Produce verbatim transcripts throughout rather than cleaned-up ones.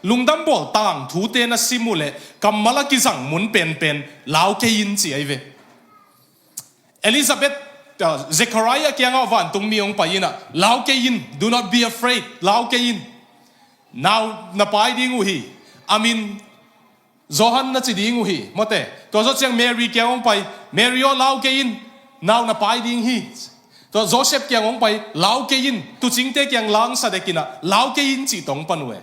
Lungdam bawl tangthute na sim uh leh kammal a kizang mun penpen lau kei in ci ahi ve. Elizabeth, uh, Zechariah kiangah vantungmi hong pai in ah, lau kei in, do not be afraid, lau kei in. Nau na pai ding uh hi. A min Johan na ci ding uh hi, mawte. Tua zawh ciang Mary kiang hong pai, Mary aw, lau kei in, nau na pai ding hi. Tua Joseph kiang hong pai, lau kei in, tuucingte kiang langsa dek in ah, lau kei in cih tawh hong pan uh e.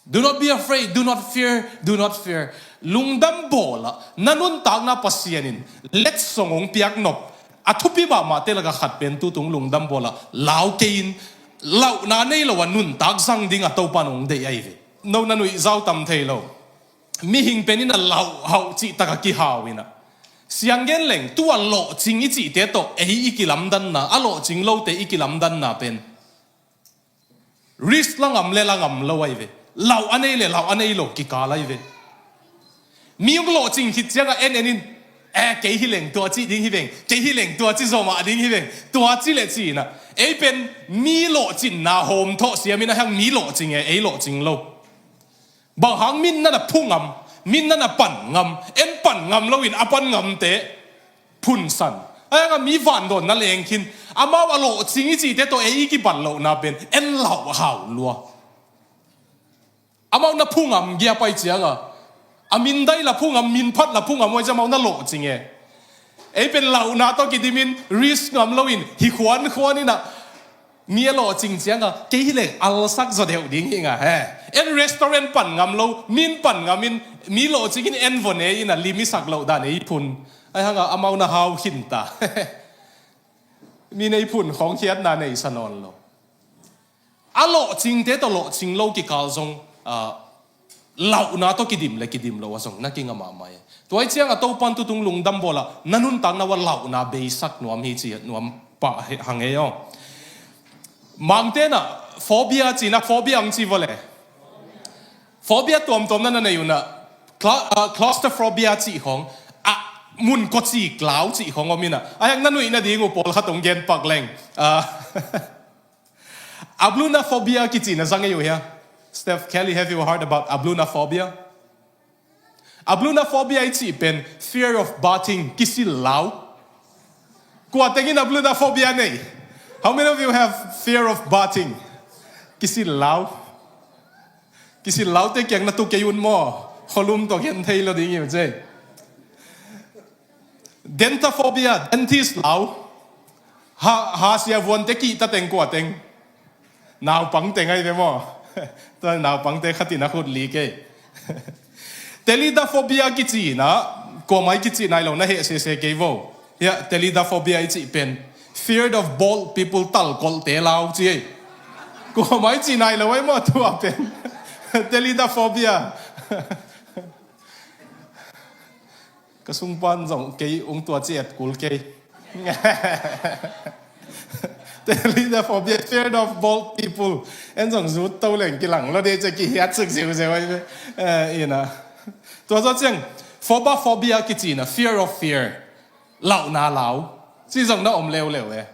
Do not be afraid, do not fear, do not fear. Lungdam bawl ah, na nuntakna Pasian in letsong hong piak nop a thupi mahmahte lakah khat pen tutung lungdam bawl ah, lau kei in, lauhna nei lo a nuntak zang ding a Topa in hong deih ahi ve. No na nuihzau tam thei lo. Mihing pen in a lauh hauh cih tak a kihau in ah. Siang gen leng, tu a lawhcing i cihte tawh ei i kilamdanna, a lawhcing lote i kilamdanna pen risk la ngam le la ngam lo ahi ve. Lauh a nei le lauh a nei lo kikal ahi ve. Mi hong lawhcing khit ciangah en en in, eh, kei hi leng tua ci ding hi veng, kei hi leng tua ci zawmah ding hi veng, tua ci le ci in ah. Ei pen mi lawhcinna hawm thawh siam in ah, hang mi lawhcing e, ei lawhcing lo. Bang hang min na na phu ngam, min na na pan ngam, en pan ngam loin a pan ngamte phunsan. Ahi hang a mi vandawn na leng khin, amau a lawhcing i cihte tawh ei i kipan lohna pen en lauh hau lua. Amau na phu ngam gia pai ciangah, a min dai la phu ngam, min phat la phu ngam, huai ciang amau na lawhcing e. Ei pen lauhna tawh kidim in, risk ngam loin hi khuan khuan in ah, mi a lawhcing ciangah, kei hi leng alsak zaw deuh ding hi nga he. En restaurant pan ngam lo, min pan ngam in, mi lawhcing in en vaw ne in ah, lim i sak loh dan ei phun. Ahi hang a amau na hau khin ta. Mi nei phun khawng khiatna nei sa nawn lo. A lawhcingte tawh lawhcing lo kikal zong, ah, lauhna tawh kidim le kidim lo a zong na kinga mahmah e. Tua hi ciang a Topa in tutung lungdam bawl ah, na nuntakna uah lauhna beisak nuam hi ci nuam pah hang e aw. Mangte in ah phobia ci in ah, phobia hong ci vaw le. Phobia tuamtuam na na nei un ah, cla-, ah, claustrophobia cih khawng, ah, mun kawcik lau cih khawng om in ah. Ahi hang na nuih nading uh pawlkhat hong gen pak leng. Ah, Ablunophobia kici na za ngei uh hia? Steph, Kelly, have you heard about ablunophobia? Ablunophobia i cih pen fear of bathing, kisil lau. Kua teng in ablunophobia nei? How many of you have fear of bathing? Kisil lau. Kisil laute kiang na tu kei un maw? Khualum tawh gen thei lo ding hi uh cei. Dentophobia, dentist lau. Ha, ha sia vuante kihta teng kua teng? Naupang teng ahi ve maw? Tua naupangte khat in a khut li kei. Thalidophobia kici in ah, kuamah i kici nai lo na heh sese kei vo. Hia, thalidophobia i cih pen feared of bald people, talkolhte lau ci ei. Kuamah i ci nai lo ei maw tua pen. Thalidophobia. Ka sungpan zong kei ung tua ci et kul kei. Thalidophobia, feared of bald people. En zong zut to leng kilang lo de ci kihiat suk ziauziau ai ve. Eh, ina. Tua zaw ciang, phobophobia kici in ah, fear of fear. Lauhna lau. Ci zong na om leuleu e.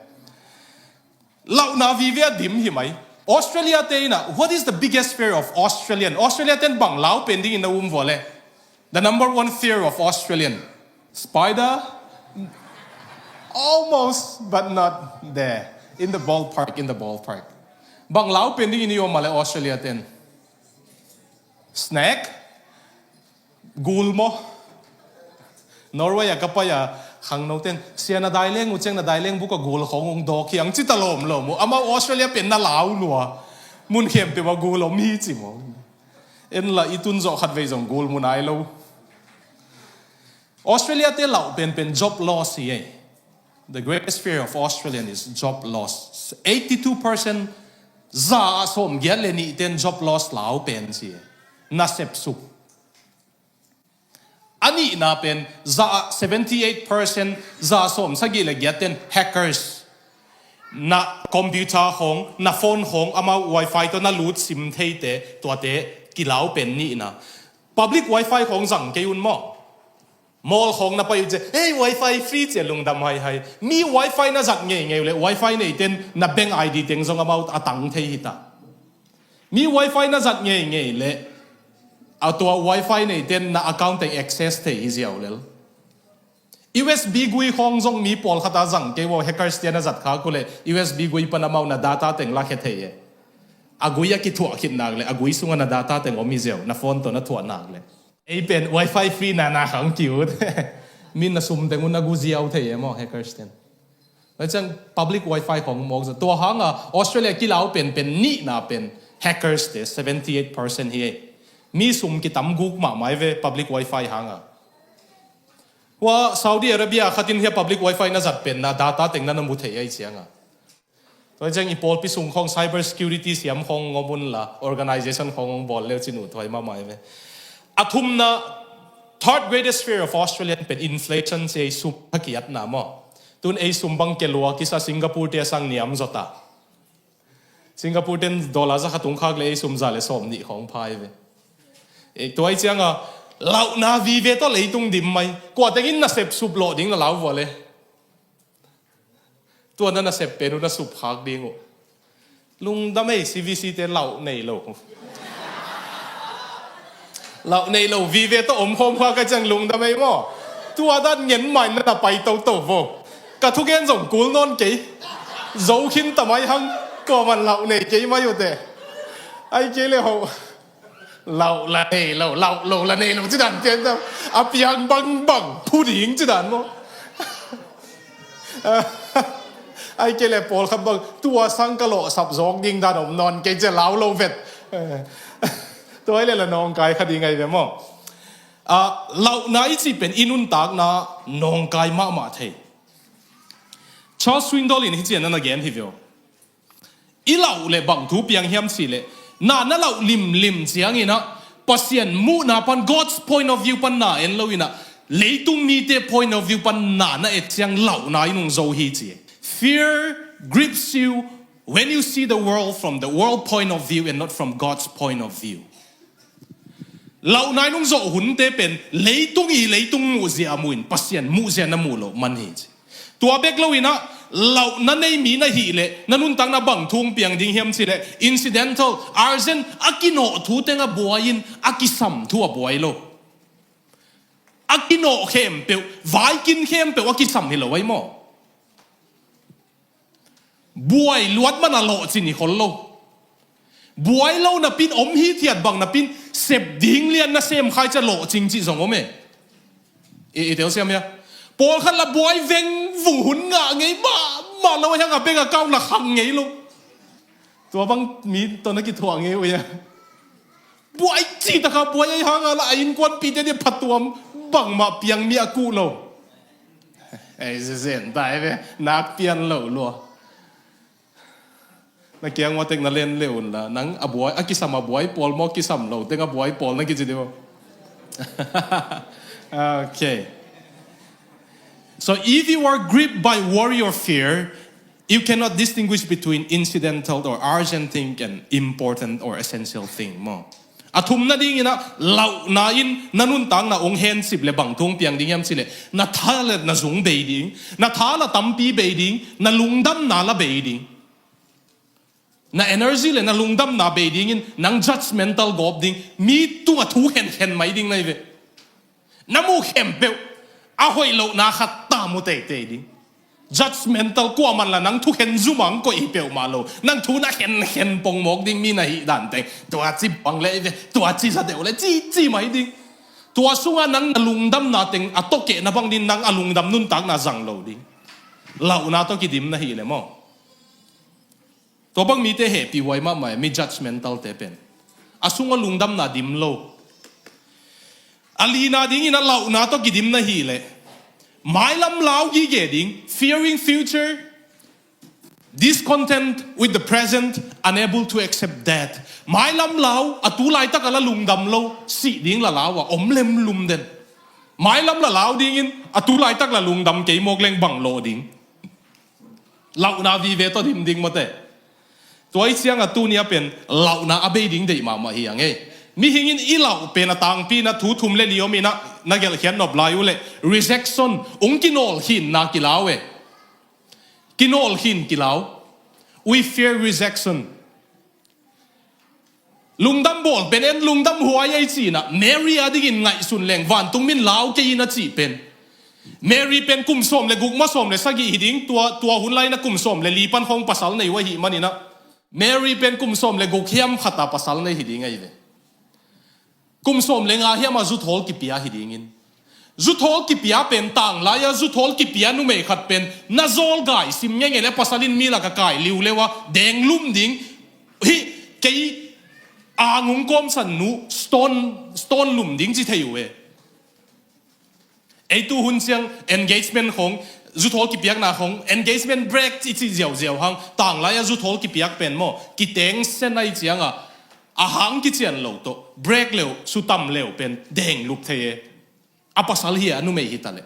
Lauhna vive a dim hi mai. Australia te in ah, what is the biggest fear of Australian? Australia ten bang lau pen ding in na um vua le. The number one fear of Australian. Spider? Almost, but not there. In the ballpark, in the ballpark. Bang lau pen ding in i om a le Australia ten. Snake? Gul maw? Norway a ka pai a, khangno ten, sia na dai leng uh ciang na dai leng buk a gul khawng ung dawk hi ang ci ta lawmlawm uh. Amau Australia pen na lau lua. Mun khempeuh a gul om hi ci maw? En la i tun zawh khat vei zong gul mu nai lo. Australia te lauh penpen job loss hi ei. The greatest fear of Australian is job loss. Eighty-two percent, za ah sawm giat le nih ten job loss lau pen ci. Na sepsuk. A nihna pen za ah seventy-eight percent, za ah sawm sagih le giat ten hackers. Na computer khawng, na phone khawng, amau wifi tawh na lut sim theite, tuate kilau pen nihna. Public wifi khawng zang kei un maw? Mall khawng na pai uh ciang, ei, wifi free ci a lungdam haihai. Mi wifi na zat ngeingei uh leh wifi neiten na bank I D teng zong amau a tang thei hi ta. Mi wifi na zat ngeingei leh a tua wifi neite na account teng access thei hi ziau lel. U S B gui khawng zong mi pawlkhat a zang kei uh a, hackers te na zat khak uh leh U S B gui pan amau na data teng lakhia thei e. A gui a kithuah khit nak leh a gui sungah na data teng om hi ziau, na phone tawh na thuah nak leh. Ei pen wifi free na na khang kiut. Min na sum teng un na gu ziau thei e maw hackers ten. Tua ciang public wifi khawng mawk zat. Tua hanga Australia kilau penpen nihna pen hackers te seventy eight percent hi ei. Mi sum kitam guk mahmah ei ve public wifi hanga. Hua Saudi Arabia khatin hia public wifi na zat pen na data teng na na mu thei ei cianga. Tua ciang i pawlpi sung khawng cyber security siam khawng ngom unla organization khawng ngom bawl leu cin uh thuai mahmah ei ve. A thumna, third greatest fear of Australian pen inflation ci ei, sum a kiatna maw. Tun ei sum bang kelua kisa, Singapore te a sang niam zawta. Singapore ten dollar za khat tung khak leh ei sum za leh sawm nih khawng pha ei ve. Ei tua ei cianga lauhna vive tawh leitung dim mai. Kua tengin na sep sup lawh ding na lau vua le. Tua na na sep pen uh na sup khak ding uh. Lungdam ei, C V C te lauh nei lo. Lauh nei lo vive tawh om khawm kha ka ciang lungdam ei maw. Tua dan ngen mai na na pai toto vo. Ka thugen zong kul nawn kei. Zo khin ta mai hang. Kuaman lauh nei kei mai uh teh. Ai kei le ho. Lauh la nei lo, lauh lo la nei lo ci dan pian ta. A piang bangbang phu ding ci dan maw. Ai kei le pawlkhat bang tua sang ka lawhsap zawk ding dan om nawn kei cia lau lo vet. Tua ai le la nawngkai kha ding ai ve maw. Lauhna i cih pen i nuntakna nawngkai mahmah thei. Charles Swindoll in hi cian na na gen hi ve aw. I lauh le bang thu piang hiam cih leh na na lauh limlim cianginah Pasian muhna pan, God's point of view pan na en loinah leitung mite point of view pan na na et ciang lauhna in hong zo hi ci. Fear grips you when you see the world from the world point of view and not from God's point of view. Lauhna in hong zawh hunte pen leitung i leitung muhzia a muhin Pasian muhzia na muh loh man hi ci. Tua bek loinah lauhna nei mi na hih leh na nuntakna bang thu hong piang ding hiam cih leh incidental, urgent, a kinawh thu teng a buai in a kisam thu a buai lo. A kinawh khempeuh, vaikin khempeuh a kisam hi lo ai maw. Buai luat man a lawhcin i khol lo. Buai lo napin om hithiat bang napin sep ding lian na sem khai cia lawhcing cih zong om e. I, i teusiam hia. Pawlkhat la buai veng vung hun ngah ngei mahmah lo a hiang a beng a kau la khang ngei lo. Tua bang mi tawh na kithuah ngei uh hia. Buai cih takha buai ai hanga la a innkuanpihte nih phatuam bangmah piang mi a kuh lo. Ei zezen ta ai ve nak pian lo lua. Na kiang ua tek na len le un la nang a buai a kisam a buai pawl maw kisam lo teng a buai pawl na kici dih maw. Okay. So if you are gripped by worry or fear, you cannot distinguish between incidental or urgent thing and important or essential thing maw. A thumna dinginah lauhna in na nuntakna ong hensip le bang thu ong piang ding hiam cileh na tha le na zung bei ding, na tha la tampi bei ding, na lungdamna la bei ding. Na energy le na lungdamna bei dingin nang judgmental gawp ding, mi tungah thu khenkhen mai ding na hi ve. Na muh khempeuh a hoih lohna khat ta mu teitei ding. Judgmental kuaman la nang thukhen zumang koih hi peuhmah lo. Nang thu na khenkhen pongmawk ding mi na hih danteng tua ci bang le hi ve, tua ci za deuh le ci ci mai ding. Tua sungah nang na lungdamna teng a tokeh na bang ding, nang a lungdam nuntakna zang lo ding. Lauhna tawh kidim na hih le maw? Tua bang mite hehpih huai mahmah e, mi judgmental te pen. A sungah lungdamna dim lo. A lina dingin a lauhna tawh kidim na hih leh mailam lau gige ding, fearing future, discontent with the present, unable to accept death. Mailam lau, a tu laitak a la lungdam lo, sih ding la lau a om lemlum den. Mailam la lau dingin a tu laitak la lungdam kei mawk leng bang lawh ding. Lauhna vive tawh dim ding mawte. Tua i cianga tuni a pen lauhna a bei ding deih mahmah hi a ngei. Mihingin i lauh pen a tangpi na thu thum le li om inah na gelhkhiat nop lai uh leh rejection, ung kinawlkhinna kilau e. Kinawlkhin kilau. We fear rejection. Lungdam bawl pen en lungdam huai ei ci-in ah, Mary a dingin ngaihsun leng vantung min lau kei in a cih pen. Mary pen kum sawm le guk maw sawm le sagih hi ding, tua, tua hun lai-in ah kum sawm le li pan khawng pasal nei uh ahih manin ah, Mary pen kum sawm le guk hiam khat a pasal nei hi ding ahi ve. Kum sawm le nga hiam a zuthawl kipia hi dingin. Zuthawl kipia pen tanglai-a zuthawl kipia numei khat pen na zawl gai sim ngeingei le pasal in mi lak a kai liuleu a deng lum ding. Hih kei ang hong kawmsan nu stone, stone lum ding ci thei uh e. Ei tu hun ciang engagement khawng, zuthawl kipiakna khawng, engagement break i cih ziauziau hang, tanglai-a zuthawl kipiak pen maw, kiteng sen ahi ciangah, a hang kician lo tawh, break leuh, sutam leuh pen, deng lup thei e. A pasal hi a, a numei hi ta leh.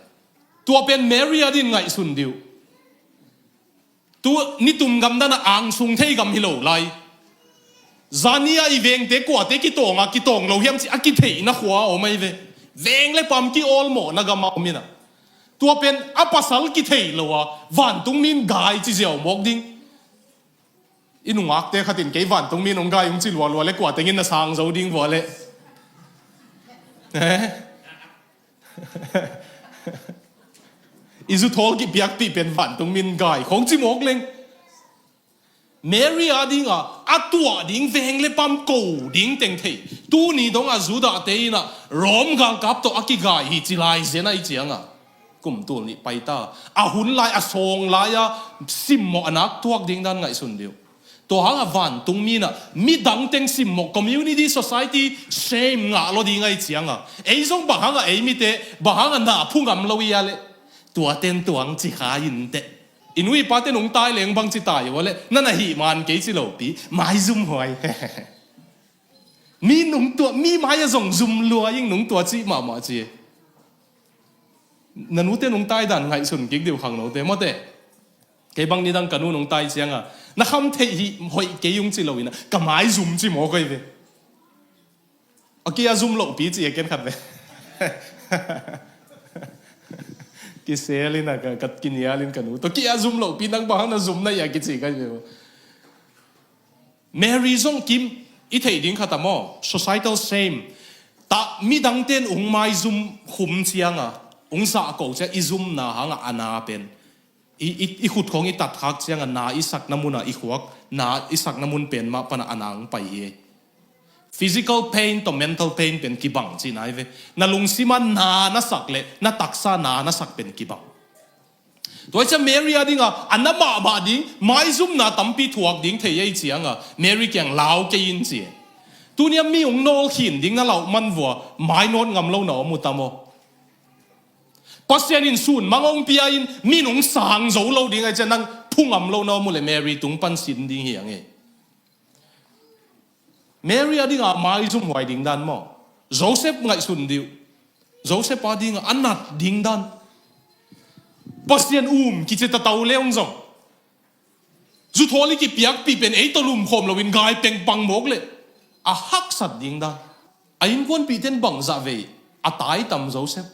Tua pen Mary a din ngaihsun dih uh. Tu nitum gam dan a angsung thei gam hi lo lai. Zani a i vengte kuate kitawng a kitawng lo hiam ci a kitheihna khua a om ahi ve. Veng le pam ki-awlmawhna gam a om in ah. Tua pen a pasal kithei lo a, vantung min gai ci ziau mawk ding. I nungakte khat in kei vantung min hong gai hong ci lualua le kua tengin na sang zo ding vua le. Eh? I zuthawl kipiakpih pen vantung min gai khawng ci mawk leng. Mary a dingah a tuah ding veng le pam ko ding teng thei. Tuni dongah Judah te in ah Rom galkap tawh a kigai hi ci lai zen ahi ciangah. Kum tul nih pai ta. A hun lai a sawng lai-a simmawh a nak tuak ding dan ngaihsun dih uh. Tua hangah vantung mi in ah midang teng simmawh community society shame ngah lo ding ahi ciangah. Ei zong bang hangah ei mite bang hangah na phu ngam lo i a leh. Tua ten tuang ci kha in teh. I nu i pate nung tai leng bang ci tai uh a leh, na na hih man kei ci lopi, maizum huai. Mi nung tua, mi mai a zong zum lua ing nung tua cih mahmah ci. Na nute nung tai dan ngaihsun kik dih uh khangnote, mawte. Kei bang nidang ka nu nung tai ciangah, na kham theih hih hoih kei ung ci lo in ah, ka maizum ci mawk ahi ve. A kia zum lohpi ci e ken khat ve. Kisel in a ka, ka kinial in ka nu tawh kia zum lohpi nang bang hang na zum na ia kici ka hi ve. Mary zong kim i theih ding khat a maw, societal shame. Tah midang ten ung maizum khum cianga ung zah ko cia i zumna hanga a na pen. I, i, i khut khawng i tatkhak cianga na i sakna muna i khuak, na i sakna mun pen mah pana a na hong pai hi. Physical pain tawh mental pain pen kibang cihna hi ve. Na lungsim a na na sak le na taksa na na sak pen kibang. Tua cia Mary a dinga a na mahmah ding maizumna tampi thuak ding thei ei cianga Mary kiang lau kei in ci. Tunia mi hong nawl khin ding na lauh man vua mai nawt ngam lo na om uh tam aw. Pasian in sun mang hong pia in min hong sang zo lo ding ai cia nang phu ngam lo na om uh le Mary tung pan sin ding hi ang e. Mary a dinga maizum huai ding dan maw? Joseph ngaihsun dih uh. Joseph a dinga a nat ding dan. Pasian um kici tatau leung zong. Zuthawl i kipiakpih pen ei tawh lumkhawm loin gai pengpang mawk le a haksat ding dan. A innkuanpihten bangzah vei a tai tam Joseph.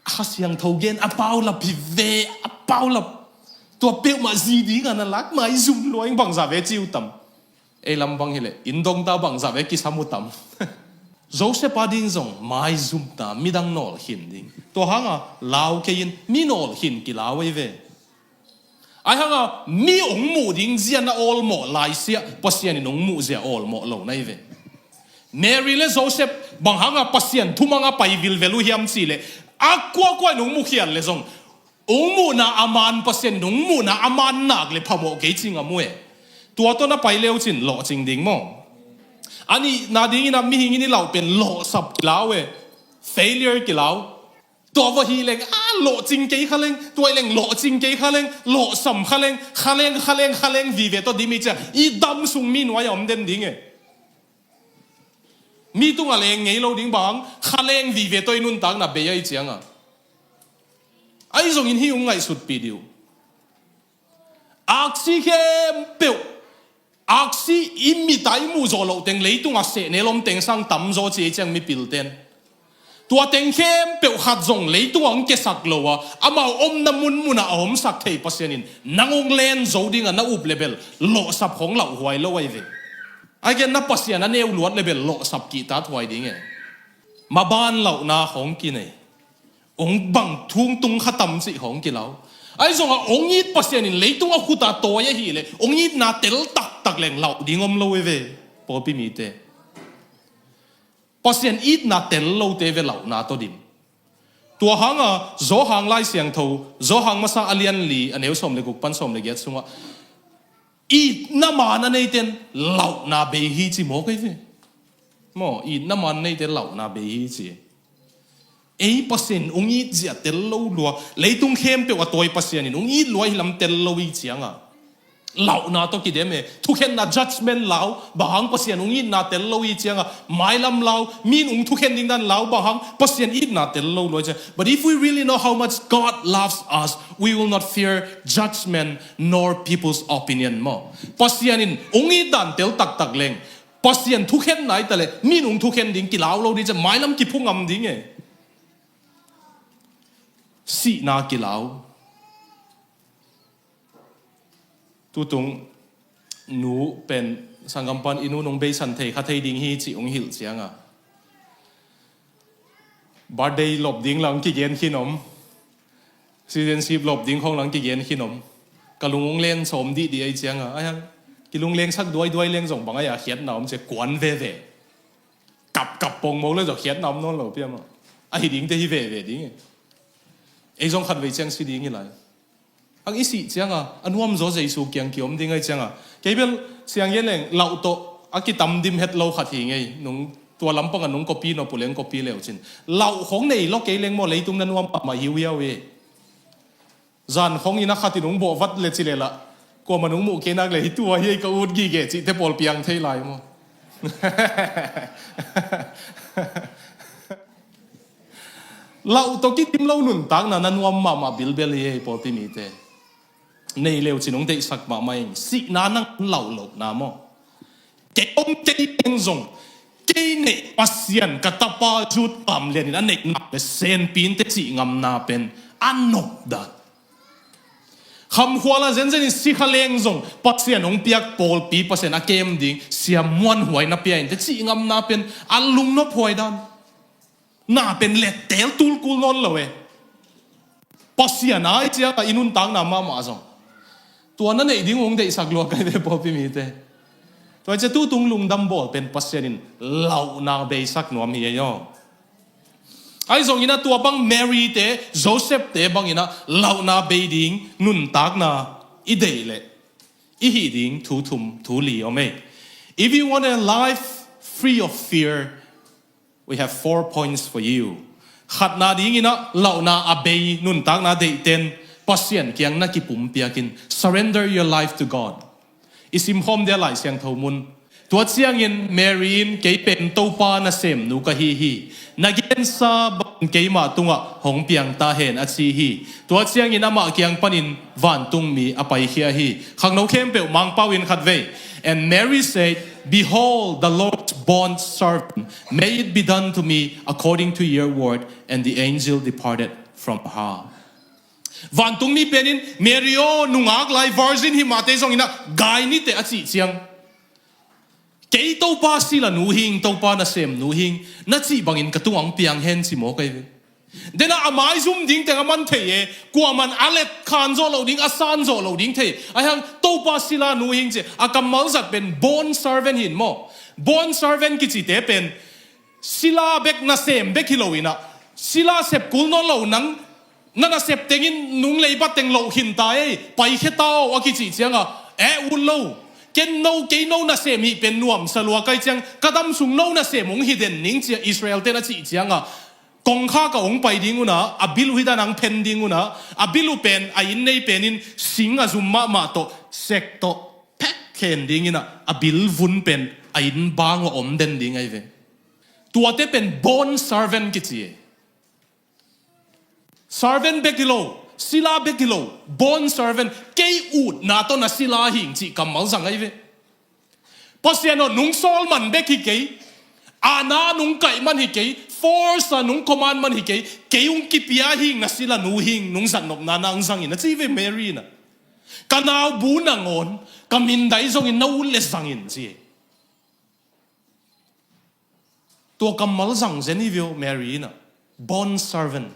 A Kha Siangtho gen a paulap hi ve, a paulap. Tua peuhmah zi dinga na lak maizum luaing bangzah ve ci uh tam. Ei lam bang hileh inn dongta bangzah ve kisam uh tam. Joseph a ding zong maizumta midang nawl khin ding. Tua hanga lau kei in mi nawl khin kilau ei ve. Ai hanga mi hong muh ding zia na awlmawh laisiah Pasian in hong muh zia awlmawh lo na hi ve. Mary le Joseph bang hanga Pasian thumanga pai vilvel uh hiam cihleh a kuakua in hong mukhial le zong hong muhna a man Pasian in hong muhna a man nak le phamawh kei cing a mu e. Tua tawh na pai leucin lawhcing ding maw? A nihna dingin a mihing in i lauh pen lawhsap kilau e. Failure kilau. Tua va hi leng a lawhcing kei kha leng, tua hi leng lawhcing kei kha leng, lawhsam kha leng, kha leng, kha leng, kha leng vive tawh dim i cia i dam sung mi nuai a om den ding e. Mi tunga leng ngei lo ding bang kha leng vive tawh i nuntakna bei a i cianga. Ai zongin hi ung ngaihsutpih dih uh. Aksi khempeuh aksi i mita i muh zawh loh teng leitunga sehnel om teng sang tamzaw ci ei ciang mipilten. Tua teng khempeuh khat zong leitunga hong kesak lo a amau omna munmuna a omsak thei Pasian in nang hong len zo dinga na up le bel lawhsap khawng lauh huai lo ahi ve. Ahi kei na Pasian a neu luat le bel lawhsap kihta thuai ding e. Maban lauhna hong kinei. Ong bang thung tung khatam cih hong kilau. Ahi zongah ong it Pasian in leitung a khuta tawi ahileh ong itna tel taktak leng lauh ding om lo e ve. Pawlpi mite, Pasian itna tel lote ve lauhna tawh dim. Tua hanga Zawhang Lai Siangtho, Zawhang masa a lian li a neu sawm le guk pan sawm le giat sungah itna man a neiten lauhna bei hi ci maw kei ve. Maw, itna man a neiten lauhna bei hi ci. Ei Pasian ung it zia tel lo lua, leitung khempeuh a tawi Pasian in ung it lua hi lam tel lo i cianga lauhna tawh kidem e. Thukhenna judgment lau, bang hang Pasian ung itna tel lo i cianga mailam lau, min ung thukhen ding dan lau, bang hang Pasian itna tel lo lua i cianga. But if we really know how much God loves us, we will not fear judgment nor people's opinion maw. Pasian in ung it dan tel taktak leng Pasian thukhen nai ta le, min ung thukhen ding kilau lo ding ciang mailam kiphu ngam ding e. Sihna kilau. Tutung nu pen sanggam pan i nu nung beisan thei kha thei ding hi ci ung hilh cianga birthday lop ding lang kigen khin om. Citizenship lop ding khong lang kigen khin om. Ka lung ung len sawm dih dih ai cianga ai hang kilung leng sak duai duai leng zong bang ai a khiatna om cia kuan veve. Kap kap pong mong le zong khiatna om nawn lo piama. Ahi ding te hi veve ding e. Ei zong khat vei ciang si ding hi lai. Ang i sih cianga a nuam zaw Jesu kiang kiom ding ai cianga kei bel siang gen leng lauh tawh a kitam dim het lo khat hi ngei. Nung tua lampanga nung kopi nop uh leng kopi leu cin lauh khong nei lo kei leng maw leitung na nuam mahmah hiuhiau hi. Zan khong ina khatin ung bawh vat le ci lela kuama nung muh kei nak le hi tua hi ei ka ut gige cihte pawl piang thei lai maw? Lauh tawh kitim lo nuntakna na nuam mahmah bilbel hi ei pawlpi mite. Nei leu cin ung deihsak mahmah ing sihna nang lauh lohna maw? Kei om kei teng zong kei neih Pasian ka tapa zut pam lianin a neihna le senpin te cih ngamna pen a nop dan. Khamkhuala zenzenin sikha leng zong Pasian hong piak pawlpi Pasian a kem ding siam muanhuai na pia in te cih ngamna pen a lungnop huai dan. Na pen letteel tulkul nawn lo e. Pasian ai cianga i nuntakna mahmah zong tua na neih ding ung deihsak lua kai ve pawlpi mite. Tua cia tutung lungdam bawl pen Pasian in lauhna beisak nuam hi ei aw. Ai zong ina tua bang Mary te Joseph te bang ina lauhna bei ding nuntakna i deih leh i hih ding thu thum thu li om ei. If you want a life free of fear, we have four points for you. Khatna dingina lauhna a bei nuntakna deihten Pasian kiang na kipumpiakin surrender your life to God. I simkhawm dia Lai Siangtho mun. Tua ciangin Mary in kei pen Topa nasemnu ka hi hi. Na gensa bangin keimah tungah hong piang ta hen a ci hi. Tua ciangin amah kiang panin vantungmi a paikhia hi. Khangno khempeuh mangpau in khatvei. And Mary said, "Behold, the Lord's bond servant, may it be done to me according to your word." And the angel departed from her. Vantungmi penin Mary aw, nungak lai virgin hi mahte zongina gai nite a cih ciang kei Topa sila nu hing, Topa nasem nu hing, na cih bangin ka tungah hong piang hen ci maw kei ve. Dena a maizum ding teng a man thei e, kuaman a let khan zawh lo ding, a san zawh lo ding thei. Aihang Topa sila nu hing ci a kammal zat pen bond servant hin maw? Bond servant kicite pen sila bek nasem bek hi lo inah sila sep kul nawn lo nang na nasep tengin nung leiba teng loh khin ta ei, paikhia ta aw a kicih cianga eh ut lo. Ken no kei no nasem hih pen nuamsa lua kai ciang ka damsung no nasem hong hi den ning cia Israel ten a cih cianga kongkha ka hong pai ding una a bil uh hi dan ang phen ding una a bil uh pen a inn nei penin sing a zum mahmah tawh sek tawh phek khen dingina a bil vun pen a inn bang a om den ding ai ve. Tuate pen bond servant kici e. Servant bek hi lo, sila bek hi lo, bond servant, kei utna tawh na sila hing cih kammal zang ai ve. Pasian aw nung sawl man bek hi kei, ana nung kaih man hi kei, force a nung command man hi kei, kei hong kipia hing na sila nu hing nung zatnopna na ang zangin a ci ve Mary na. Ka nau bu nangawn ka mindai zongin na ut le zangin ci e. Tua kammal zang zen hi viau Mary in ah, bond servant.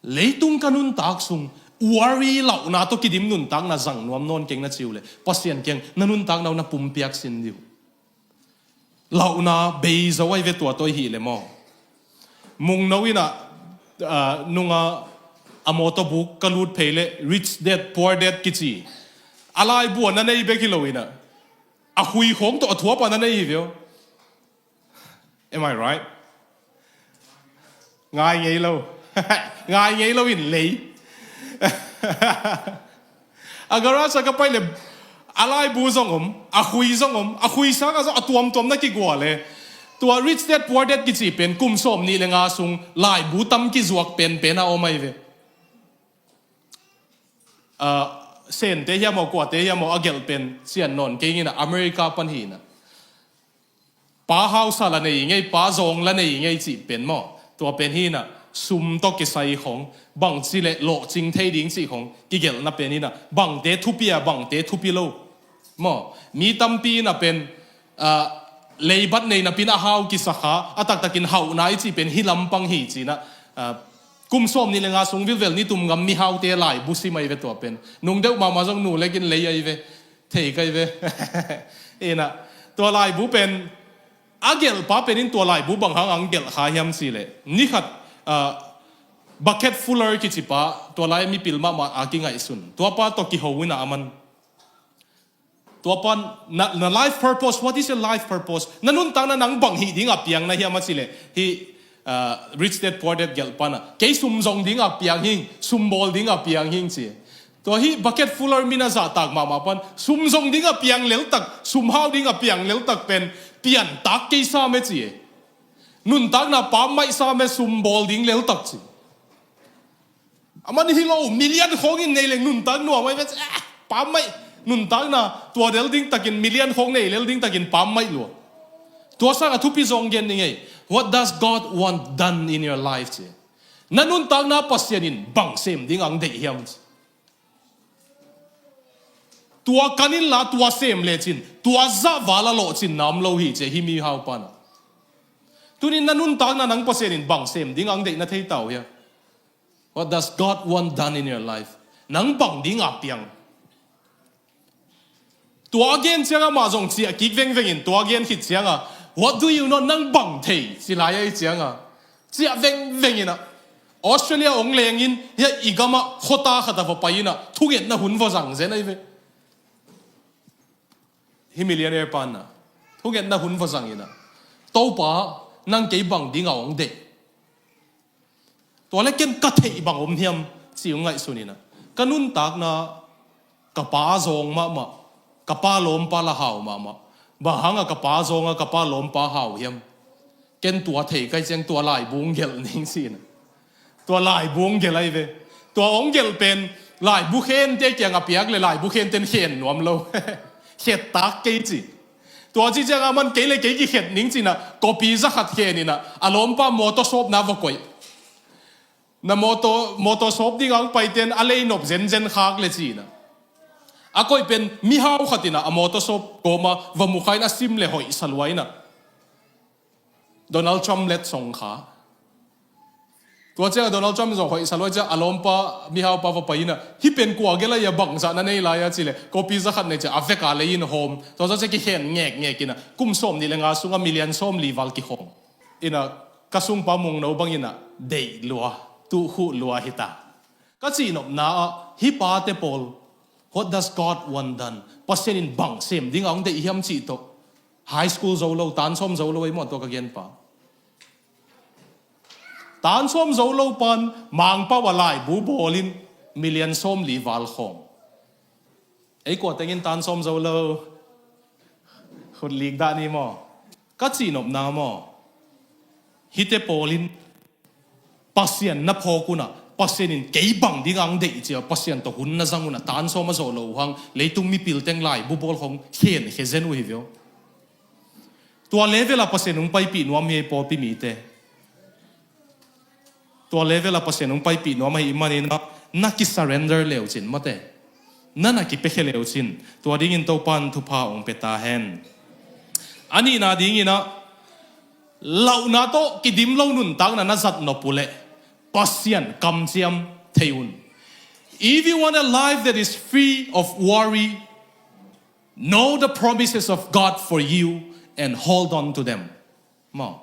Leitung ka nuntak sung, worry, lauhna tawh kidim nuntakna zang nuam nawn keng na ci uh leh, Pasian kiang na nuntakna uh na pumpiak sin dih uh. Lauhna bei zo ahi ve tua tawh hi leh maw. Mungno in ah, ah, nunga a mawtaw buk ka lut phei leh Rich Dad Poor Dad kici, a laibu a na nei bek hi lo in ah, a hui khawng tawh a thuap a na nei hi viau. Am I right? Ngai ngei lo. Ngai ngei lo in lei. A garage ah ka pai leh a laibu zong om, a hui zong om, a hui sangah zong a tuamtuam na kigual e. Tua Rich Dad Poor Dad kici pen kum sawm nih leh nga sung laibu tam kizuak penpen a om ahi ve. Ah, Sente hiam aw, kuate hiam aw, a gelh pen sian nawn kei ing in ah, America pan hi in ah, pa hausa la nei ngei, pa zawng la nei ngei cih pen maw. Tua pen hi in ah, sum tawh kisai khawng, bangci leh lawhcing thei ding cih khawng kigelhna pen hi in ah, bangte thupi a, bangte thupi lo maw. Mi tampi in ah pen, ah, leibat nei napi in a hau kisa kha, a taktakin hauhna i cih pen hih lampang hi ci in ah, ah, kum sawm nih leh nga sung vilvel nitum ngam mihaute laibu sim ahi ve tua pen. Nung deuh mahmah zong nu leh gin lei ahi ve. Thei ka hi ve. In ah, tua laibu pen, a gelhpa pen in tua laibu bang hang ang gelh kha hiam cih leh, ni khat, ah, Bucket Fuller kici pa, tua lai mipil mahmah a kingaihsun, tua pa tawh kiho in ah aman, tua pan, na, na life purpose, what is your life purpose? Na nuntakna nang bang hih ding a piang na hiam a cih leh, hih, ah, Rich Dad Poor Dad gelh pan ah, kei sum zong ding a piang hing, sum bawl ding a piang hing ci. Tua hih Bucket Fuller min a zahtak mahmah pan, sum zong ding a piang leltak, sum hau ding a piang leltak pen piantak kei sam e ci e. Nuntakna pammaih sam e, sum bawl ding leltak ci. Aman hi lo, million khawng in nei leng nuntak nuam ahi ve. Ah, pammaih, nuntakna tua del ding takin, million khawng nei lel ding takin pammaih lua. Tua sangah thupi zong gen ni ngei. What does God want done in your life ci. Na nuntakna Pasian in bang sem ding ang deih hiam ci. Tua kan inla, tua sem lecin, tua zah val a lawhcinna om lo hi ci e, hih mihau pan ah. Tuni in na nuntakna nang Pasian in bang sem ding ang deih na thei ta uh hia? What does God want done in your life? Nang bang ding a piang? Tua a gen ciangah amah zong ciah kik vengveng in, tua a gen khit ciangah, what do you know? Nang bang thei? Ci lai ahi ciangah, ciah vengveng in ah, Australia ong leng in, hia i gamah khuata khat ah va pai in ah, thungetna hun va zang zen ahi ve. Hih millionaire pan ah, thungetna hun va zang in ah, Topa, nang kei bang ding a ong deih? Tua leh ken ka theih bang om hiam ci ung ngaihsun in ah, ka nuntakna ka pa zawng mahmah, ka pa lawmpa la hau mahmah. Bang hangah ka pa zawng a ka pa lawmpa hau hiam? Ken tua thei ka hih ciang tua laibu ong gelh ning ci in ah, tua laibu ong gelh ahi ve. Tua ong gelh pen laibu khente kiangah piak leh laibu khenten khen nuam lo. Khettak kei ci. Tua ci ciangah aman kei leh kei kikhet ning ci in ah, kopi za khat khen in ah, a lawmpa mawtaw sawpna va koih. Na mawtaw, mawtaw sawp ding ang paiten a lei nop zenzen khak leh ci in ah, a koih pen mihau khat in ah a mawtaw sawp kawmah va mu kha in a sim leh hoih sa lua in ah, Donald Trump letsong kha. Tua ciangah Donald Trump zong hoih sa lua ciang a lawmpa mihaupa va pai in ah, hih pen kua gelh a hia, bangzah na nei lai a ci leh, kopi za khat nei ci a, a vek a lei in hawm. Tua zawh ciang kikhen ngekngek in ah, kum sawm nih leh nga sungah million sawm li val kikhawng. In ah, ka sungpa Mungno bang in ah deih lua, tukhuh lua hi ta. Ka cihnopna ah, hih pate pawl, what does God want done? Pasian in bang sem ding a ong deih hiam cih tawh, high school zo lo, tan sawm zo lo ahi maw tua ka genpa. Tan sawm zo lo pan Mangpau ah laibu bawl in million sawm li val khawng. Ei kua teng in tan sawm zo lo? Khut lik dah ni maw. Ka cihnopna maw, hihte pawl in Pasian na phawk un ah, Pasian in kei bang ding ang deih ci a, Pasian tawh hun na zang un ah, tan sawm a zawh loh uh hang, leitung mipil teng laibu bawl khawng khenkhia zen uh hi ve aw. Tua level ah Pasian hong paipih nuam hi, pawlpi mite. Tua level ah Pasian hong paipih nuam ahih manin ah, na kisurrender leucin mate, na na kipiakhia leucin, tua dingin Topa'n thupha hong pia ta hen. A nihna dingin ah, lauhna tawh kidim lo nuntakna na zat nop uh leh Pasian kamciam thei un. If you want a life that is free of worry, know the promises of God for you and hold on to them. Maw.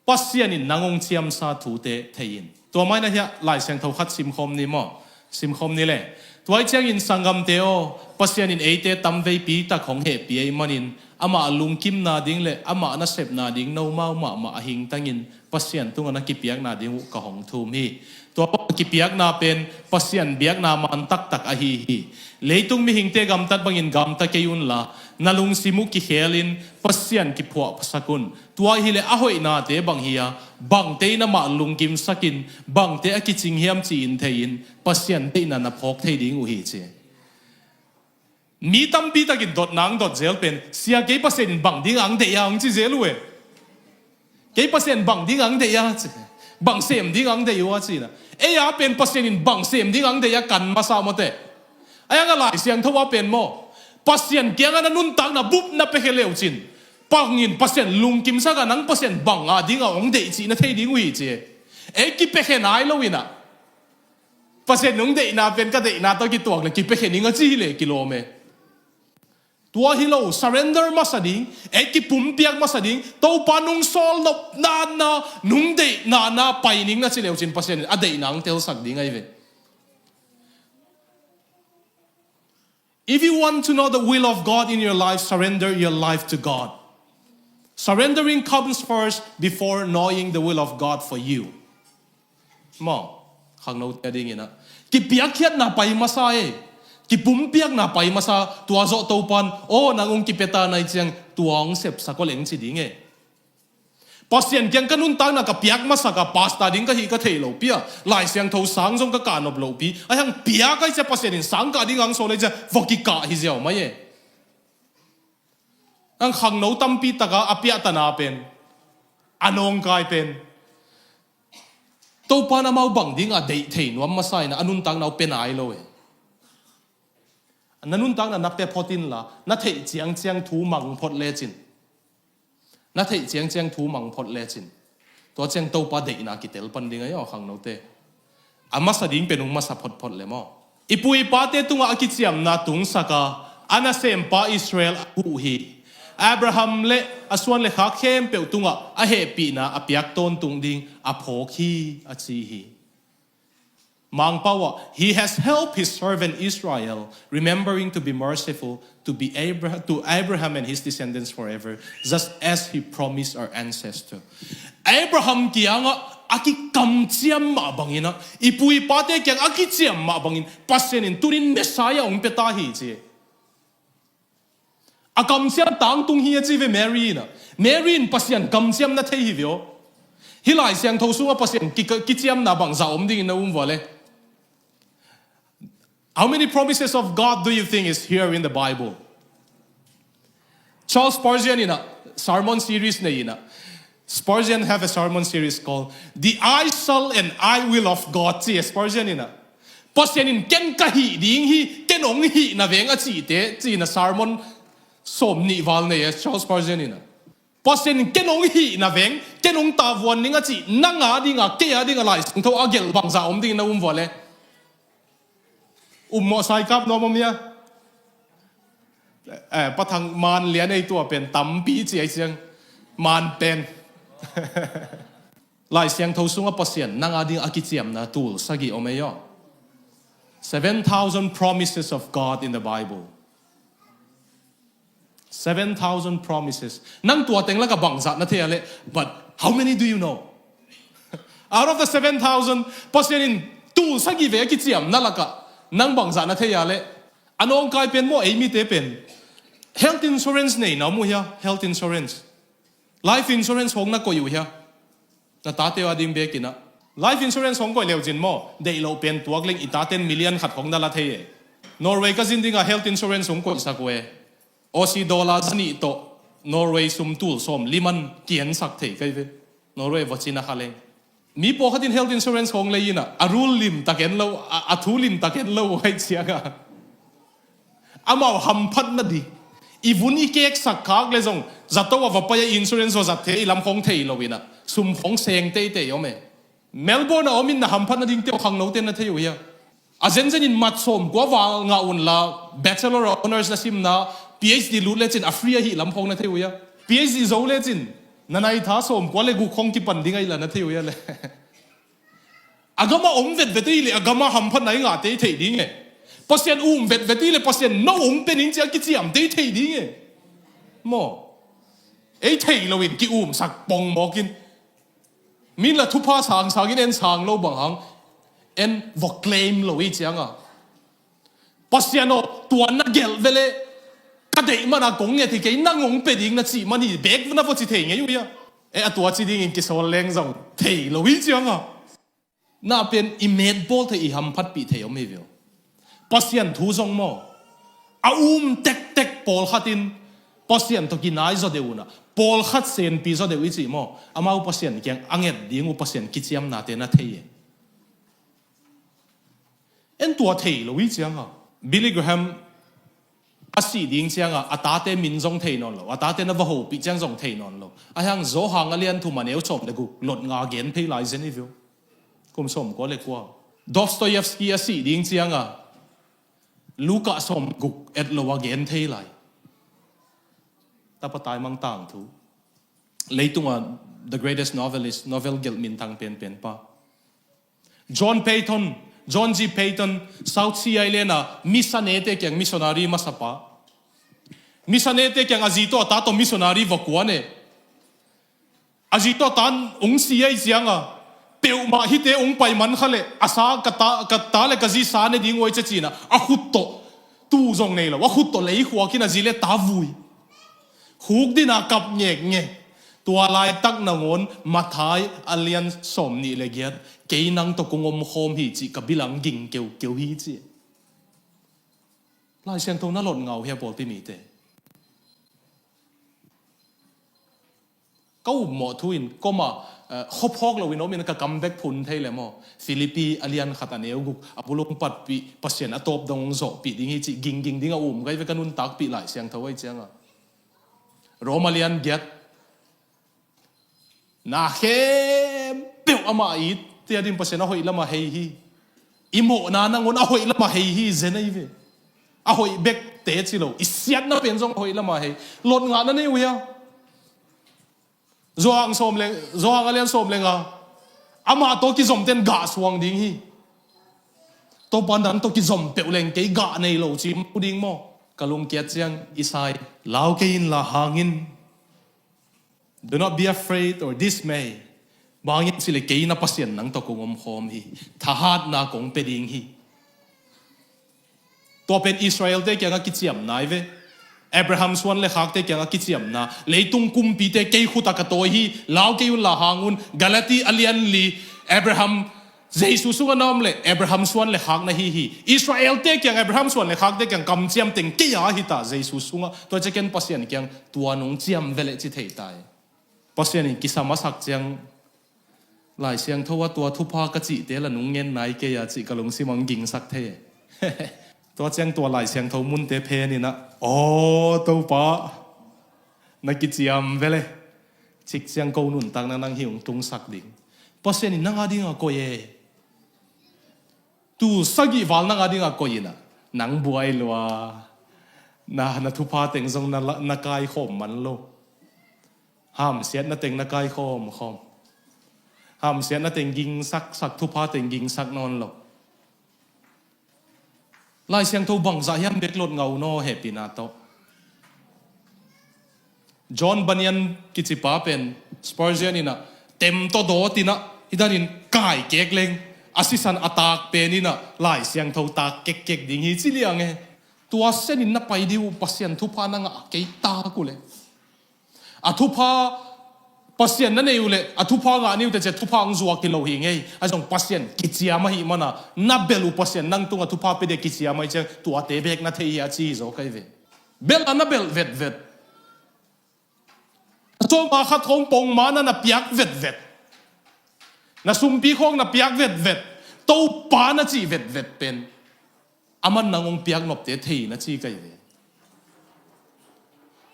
Pasian in nang hong ciamsa thute thei in. Tua maina hiah Lai Siangtho khat simkhawm ni maw? Simkhawm ni le. Tua ih ciangin sanggamte aw, Pasian in eite tamveipi tak hong hehpih ahih manin, amah lungkimna ding le amah nasepna ding nomau mahmah a hingtangin Pasian tungah na kipiakna ding uh ka hong thum hi. Tua bang a kipiakna pen Pasian biakna man taktak ahi hi. Leitung mihingte gamtat bangin gamta kei unla, na lungsim uh kikhelin Pasian kiphuahsak un. Tua hileh a hoihnate bang hi a, bangte in amah lungkimsakin, bangte a kicing hiam ci-in thei-in, Pasian deihna na phawk thei ding uh hi ci. Mi tampi takin dotna ang dot zel pen, sia kei Pasian in bang ding ang deih a ang ci zel uh e. Kei Pasian bang ding ang deih a ci. Bang sem ding ang deih uh a ci na. Ei a pen Pasian in bang sem ding ang deih a kan masa mawte. Ai ang a Lai Siangtho a pen maw. Pasian kiangah na nuntakna bup na pia khe leucin. Bangin Pasian lungkimsak a nang Pasian bang a ding a hong deih cih na thei ding uh hi ci. Ei kipia khe nai lo in ah. Pasian nung deihna pen ka deihna tawh kituak le kipia khe ning a ci hi le kilawm e. Tua hi lo, surrender masa ding, ei kipumpiak masa ding, Topa nung sawl nop nana, nung deih nana pai ning na ci leucin Pasian in a deihna ang telsak ding ahi ve. If you want to know the will of God in your life, surrender your life to God. Surrendering comes first before knowing the will of God for you. Maw, khangnote a dingin ah. Kipiakkhiatna pai masa e. Kipumpiakna pai masa, tua zawh Topan, aw, nang hong kipia ta nai ciang, tua hong sepsak aw leng ci ding e. Pasian kiang ka nuntakna ka piak masa ka pasta ding ka hi ka thei lo pi a. Lai Siangtho sang zong ka kah nop lo pi. Ai hang piak ai cia Pasian in sang kah ding ang sawl ai cia, va kikah hi ziau mai e. Ang khangno tampi taka a piahtana pen, a nawngkai pen, Topa na mau bang ding a deih thei nuam masa in a nuntakna uh pia nai lo e. Na nuntakna na pia phot inla, na theih ciangciang thu mang phot lecin. Na theih ciangciang thu mang phot lecin. Tua ciang Topa deihna kitel pan ding ahi aw khangnote. A masa ding pen hong masa photphot le maw. I pu i pate tungah a kiciamna tungsak a, a nasempa Israel a huh hi. Abraham le a suan le khak khempeuh tungah a hehpihna a piak tawntung ding a phawk hi a ci hi. Mangpau ah, he has helped his servant Israel, remembering to be merciful to be Abraham, to Abraham and his descendants forever, just as he promised our ancestor. Abraham kiangah a kikamciam mah bangin ah, i pu i pate kiang a kiciam mah bangin, Pasian in tunin Messiah hong pia ta hi ci. A kamciam tangtung hi a ci ve Mary in ah. Mary in Pasian kamciam na thei hi ve aw. Hih Lai Siangtho sungah Pasian ki-, kiciamna bangzah om dingin na um vua le. How many promises of God do you think is here in the Bible? Charles Spurgeon in a sermon series nei in ah. Spurgeon have a sermon series called The I Shall and I Will of God. Ci Spurgeon in ah. Pasian in ken ka hih ding hi, ken hong hihna veng a cihte, ci in a sermon sawm nih val nei a Charles Spurgeon in ah. Pasian in ken hong hihna veng, ken hong tavuan ning a cih, nang a ding a, kei a ding a Lai Siangtho a gelh bangzah om dingin na um vua le. Um mawh saikap nuam om hia? Eh, pathang man lian ei tua pen tampi ci ai siang. Man pen. Lai Siangtho sungah Pasian nang a ding a kiciamna tul sagih om ei aw. Seven thousand promises of God in the Bible. Seven thousand promises. Nang tua teng lakah bangzah na thei a le, but how many do you know? Out of the seven thousand, Pasian in tul sagih vei a kiciamna lakah nang bangzah na thei a le, a nawngkai pen maw ei mite pen. Health insurance nei na mu hia, health insurance. Life insurance hong na koih uh hia. Na tate uh a ding bekin ah. Life insurance hong koih leucin maw, deih loh pen tuak leng i taten million khat hong na la thei e. Norway ka zin dingah health insurance hong koihsak uh e. Aussie dollar zanih tawh Norway sum tul sawm liman kiensak thei kai ve. Norway vacin a kha leng. Mi pawlkhat in health insurance hong lei in ah, a rule limtak en lo, a, a thu limtak en lo uh hai ciangah. Amau hamphat nading, I vun i keksak khak le zong zato a va pai a insurance va zat thei i lam khong thei lo in ah sum khong seng teitei om e. Melbourne a om in na hamphat nading te uh khangno te na thei uh hia? A zenzen in mat sawmkua va ngah unla, Bachelor of Honors na simna, P H D lut lecin a free ahi lam khong na thei uh hia? P H D zo lecin na naitha sawmkua le guk khong kipan ding ahi la na thei uh hia le? A gama om vetvet i le a gama hamphatna i ngah tei thei ding e. Pasian um vetvet i le Pasian no ong pe ning cia kiciam tei thei ding e. Maw? Ei thei lo in ki umsak pongmawk in. Min la thupha sangsang in en sang lo bang hang en va claim lo i cianga, Pasian aw, tua na gelh vele ka deih mana kong nget hi kei, nang ong pe ding na cih man hi bek na va ci thei ngei uh hia? E, a tua ci dingin kisawl leng zong thei lo i cianga, na pen i metbawl thei i hamphatpih thei om hi vio. Pasian thu zong maw, a um tektek pawlkhat in Pasian tawh kinai zaw deuh unah pawlkhat senpi zaw deuh i cih maw, amau Pasian kiang a nget ding uh Pasian kiciamnate na thei e. En tua thei lo i cianga, Billy Graham a sih ding cianga a tate min zong thei nawn lo, a tate na va hopih ciang zong thei nawn lo. A hiang Zawhang a lian thum a neu sawm le guk lot nga gen thei lai zen i vio. Kum sawmkua le kua. Dostoyevsky a sih ding cianga Luka sawmguk et lo a gen thei lai. Tapa taimang tangthu. Leitunga the greatest novelist, novel gelh minthang penpen pa. John Payton, John G Payton, South Sea Island a missionary te kiang missionary masapa. Missionary te kiang a zi tawh a ta tawh missionary va kuan e. A zi tawh a ta ung si ei cianga, peuhmah hite ung pai man kha le a sa ka ta, ka ta le ka zi sa ne ding uai cia cina a khut tawh tu zong nei lo, a khut tawh lei khuakin a zi le ta vui. Khuk dina kap ngekngek. Tua laitak nangawn Matthai a lian sawm nih le giat, kei nang tawh kong om khawm hi cih ka bilang ging keukeu hi ci. Lai Siangtho na lot ngau hia pawlpi mite? Ka upmawh thu in koma, eh, khuaphawk loin om in ka kam bek phun thei le maw? Philippi a lian khat a neu guk a bulung patpih Pasian a tawp dong zawhpih ding hi cih gingging ding a um gai ve ka nuntakpih Lai Siangtho ai cianga. Rom a lian giat. Na khempeuh amah it tia din Pasian a hoih lama hei hi. I mawhna nangawn a hoih lama hei hi zen ai ve. A hoih bek te ci lo. I siatna pen zong a hoih lama hei. Lot ngahna nei uh hia? Zawhang sawm le, Zawhang a lian sawm le nga. Amah tawh kizom ten gah suang ding hi. Topa nang tawh kizom peuh leng kei gah nei lo ci mu ding maw? Ka lungkiat ciang Isai lau kei in la hangin. Do not be afraid or dismay. Bangin cile kei na Pasian nang tawh kong om khawm hi. Thahatna kong pe ding hi. Tua pen Israel te kianga kiciamna i ve. Abraham suan le khakte kianga kiciamna. Leitung kumpite kei khuta ka tawi hi. Lau kei un la hang un. Galati a lian li. Abraham Jesu sunga na om le Abraham suan le khak na hi hi. Israel te kiang Abraham suan le khakte kiang kamciam teng kei a hi ta Jesu sunga. Tua ciaken Pasian kiang tua nung ciam vele ci thei tai. Pasian in kisam a sak ciang Lai Siangtho a tua thupha ka cihte la nung ngen nai kei a cih ka lungsim ang gingsak thei. Tua ciang tua Lai Siangtho munte phen inah aw Topa na kiciam vele. Cik ciang ko nuntakna nang hi ung tungsak ding. Pasian in nang a dinga koi e. Tu sagih val nang a dinga koi inah nang buai lua. Na, na thupha teng zong na, na kaikhawm man lo. Hamsiatna teng na kaikhawm khawm. Hamsiatna teng gingsak sak thupha teng gingsak nawn lo. Lai Siangtho bangzah hiam bek lot ngau naw hehpihna tawh. John Bunyan kicipa pen Spurgeon inah tem tawh dawt inah hi danin kai kek leng a sisan a tak pen inah Lai Siangtho tak kekkek ding hi ci liang e. Tua senin na pai dih uh Pasian thupha na ngah kei tak uh le. A thupha Pasian na nei uh le a thupha ngah ni uh tece thupha ang zuak hi lo hi ngei. A zong Pasian kiciam ahi mana na bel uh Pasian nang tunga thupha pe dia kiciam ahi ciang tuate bek na thei hi a ci hi zaw kai ve. Bel a na bel vetvet. A sawma khat khong pongmana na piak vetvet. Na sumpi khong na piak vetvet. Topa na cih vetvet pen. Aman nang ong piak nopte thei na ci kai ve.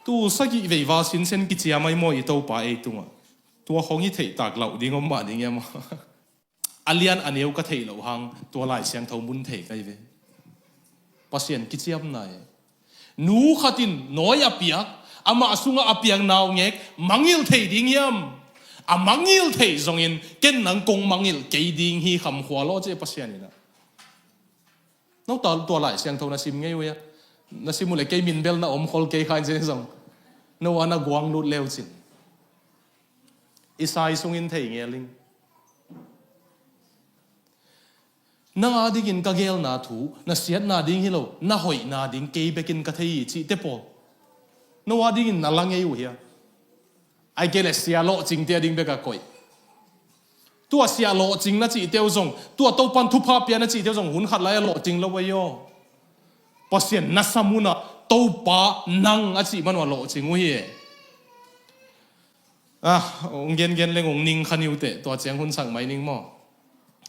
Tul sagih vei val sinsen kiciam ai maw i Topa ei tungah? Tua khong i theihtak lauh ding om mah ding e maw? A lian a neu ka theih loh hang tua Lai Siangtho mun thei kai ve. Pasian kiciamna e. Nu khat in nawi a piak, amah sungah a piak naungek mangngilh thei ding hiam? A mangngilh thei zongin ken nang kong mangngilh kei ding hi kham khua law ci e Pasian in ah. No ta tua Lai Siangtho na sim ngei uh hia? Na sim uh le kei min bel na om khol kei kha in zen zong. No a na guang lut leu cin. Isai sungin thei ngel ing. Nang a dingin ka gelna thu na siatna ding hi lo, na hoihna ding kei bekin ka thei hi cihte pawl no a dingin na la ngei uh hia? Ai kei le sia lawhcingte a ding bek a koih. Tua sia lawhcing na cihte uh zong, tua Topan thupha pia na cihte uh zong hun khat lai a lawhcing lo ahi aw. Pasian na sam hunah Topa nang a cih man uh a lawhcing uh hi e. Ah, hong gengen leng hong ning kha niu teh, tua ciang hun sak mai ning maw?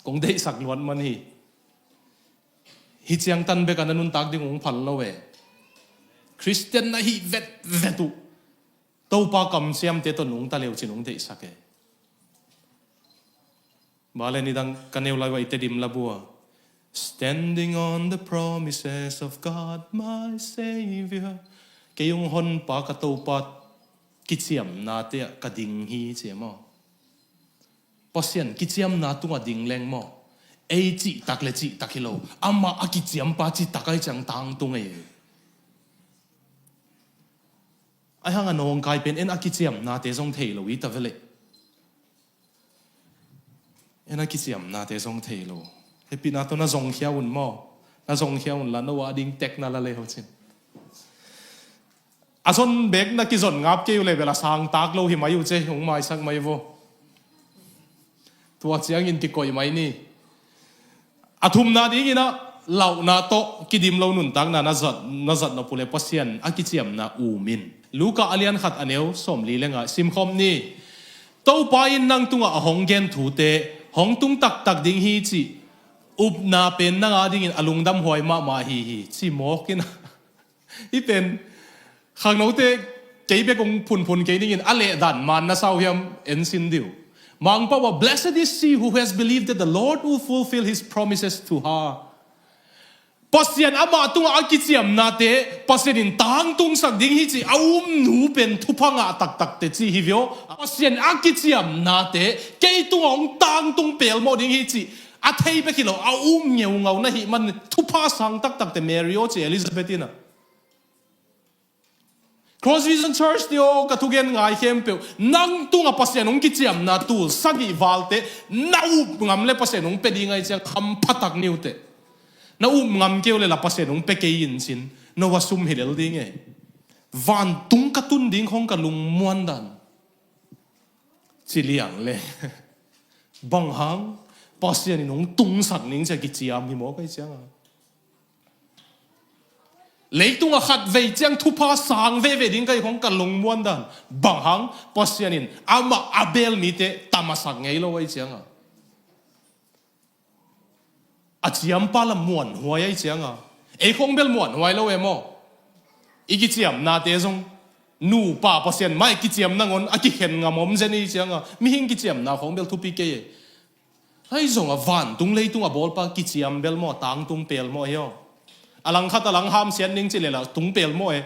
Kong deihsak luat man hi. Hi ciang tan bek a na nuntak ding hong phal lo e. Khristian na hih vetvet uh Topa kamciamte tawh nungta leu cin hong deihsak e. Bale nidang ka neu lai uh a i Tedim labu a, Standing on the promises of God, my Savior. Kei hong honpa ka Topa kiciamnate ah ka ding hi ci e maw? Pasian kiciamna tungah ding leng maw? Ei cihtak le cihtak hi lo, amah a kiciampa citak ai ciang tangtung ei. Ai hang a nawngkai pen en a kiciamnate zong thei lo hi ta veleh. En a kiciamnate zong thei lo. Hehpihna tawh na zongkhia un maw? Na zongkhia un la, no a ding tek na la le ho cin. A zon bek na kizon ngap kei uh le bel a sangtak lo hi mai uh ce, hong maisak mai vo. Tua ciangin kikoih mai ni. A thumna dingin ah lauhna tawh kidim lo nuntakna na zat, na zat nop uh le Pasian a kiciamna um in. Luka a lian khat a neu sawmli le nga simkhawm ni. Topa in nang tungah a hong gen thute hong tung taktak ding hi cih upna pen nang a dingin a lungdamhuai mahmah hi hi ci mawk in ah. Hih pen khangnote kei bek hong phunphun kei ningin a lehdan man na sau hiam en sin diu. Mangpau ah, Blessed is she who has believed that the Lord will fulfill his promises to her. Pasian amah tungah a kiciamnate Pasian in tangtungsak ding hi ci a um nu pen thupha ngah taktakte ci hi vio. Pasian a kiciamnate kei tungah hong tangtung pelmawh ding hi ci a thei bek hi lo a um ngeungau na hih man thupha sang taktakte Mary aw ci Elizabeth in ah. Cross Vision Church te aw, ka thugen ngai khempeuh, nang tungah Pasian hong kiciamna tul sagih valte na up ngam le Pasian hong pia ding ai ciang hamphatak niute. Na up ngam keu le la Pasian hong pia kei in cin, no a sum hi lel ding e. Vantung ka tun ding khong ka lungmuan dan ci liang le bang hang Pasian in hong tungsak ning cia kiciam hi maw kai cianga. Leitungah khat vei ciang thupha sang veve ding kai khong ka lungmuan dan bang hang Pasian in amah a bel mite tamasak ngei lo ai cianga. A ciampa la muanhuai ai cianga. Ei khong bel muanhuai lo e maw? I kiciamnate zong nupa Pasian mai kiciam nangon a kikhen ngam om zen i cianga. Mihing kiciamna khong bel thupi kei e. Ai zong a vantung leitung a bawlpa kiciam bel maw tangtung pel maw hi aw. A langkhat a lang hamsiat ning ci lela tung pel maw e.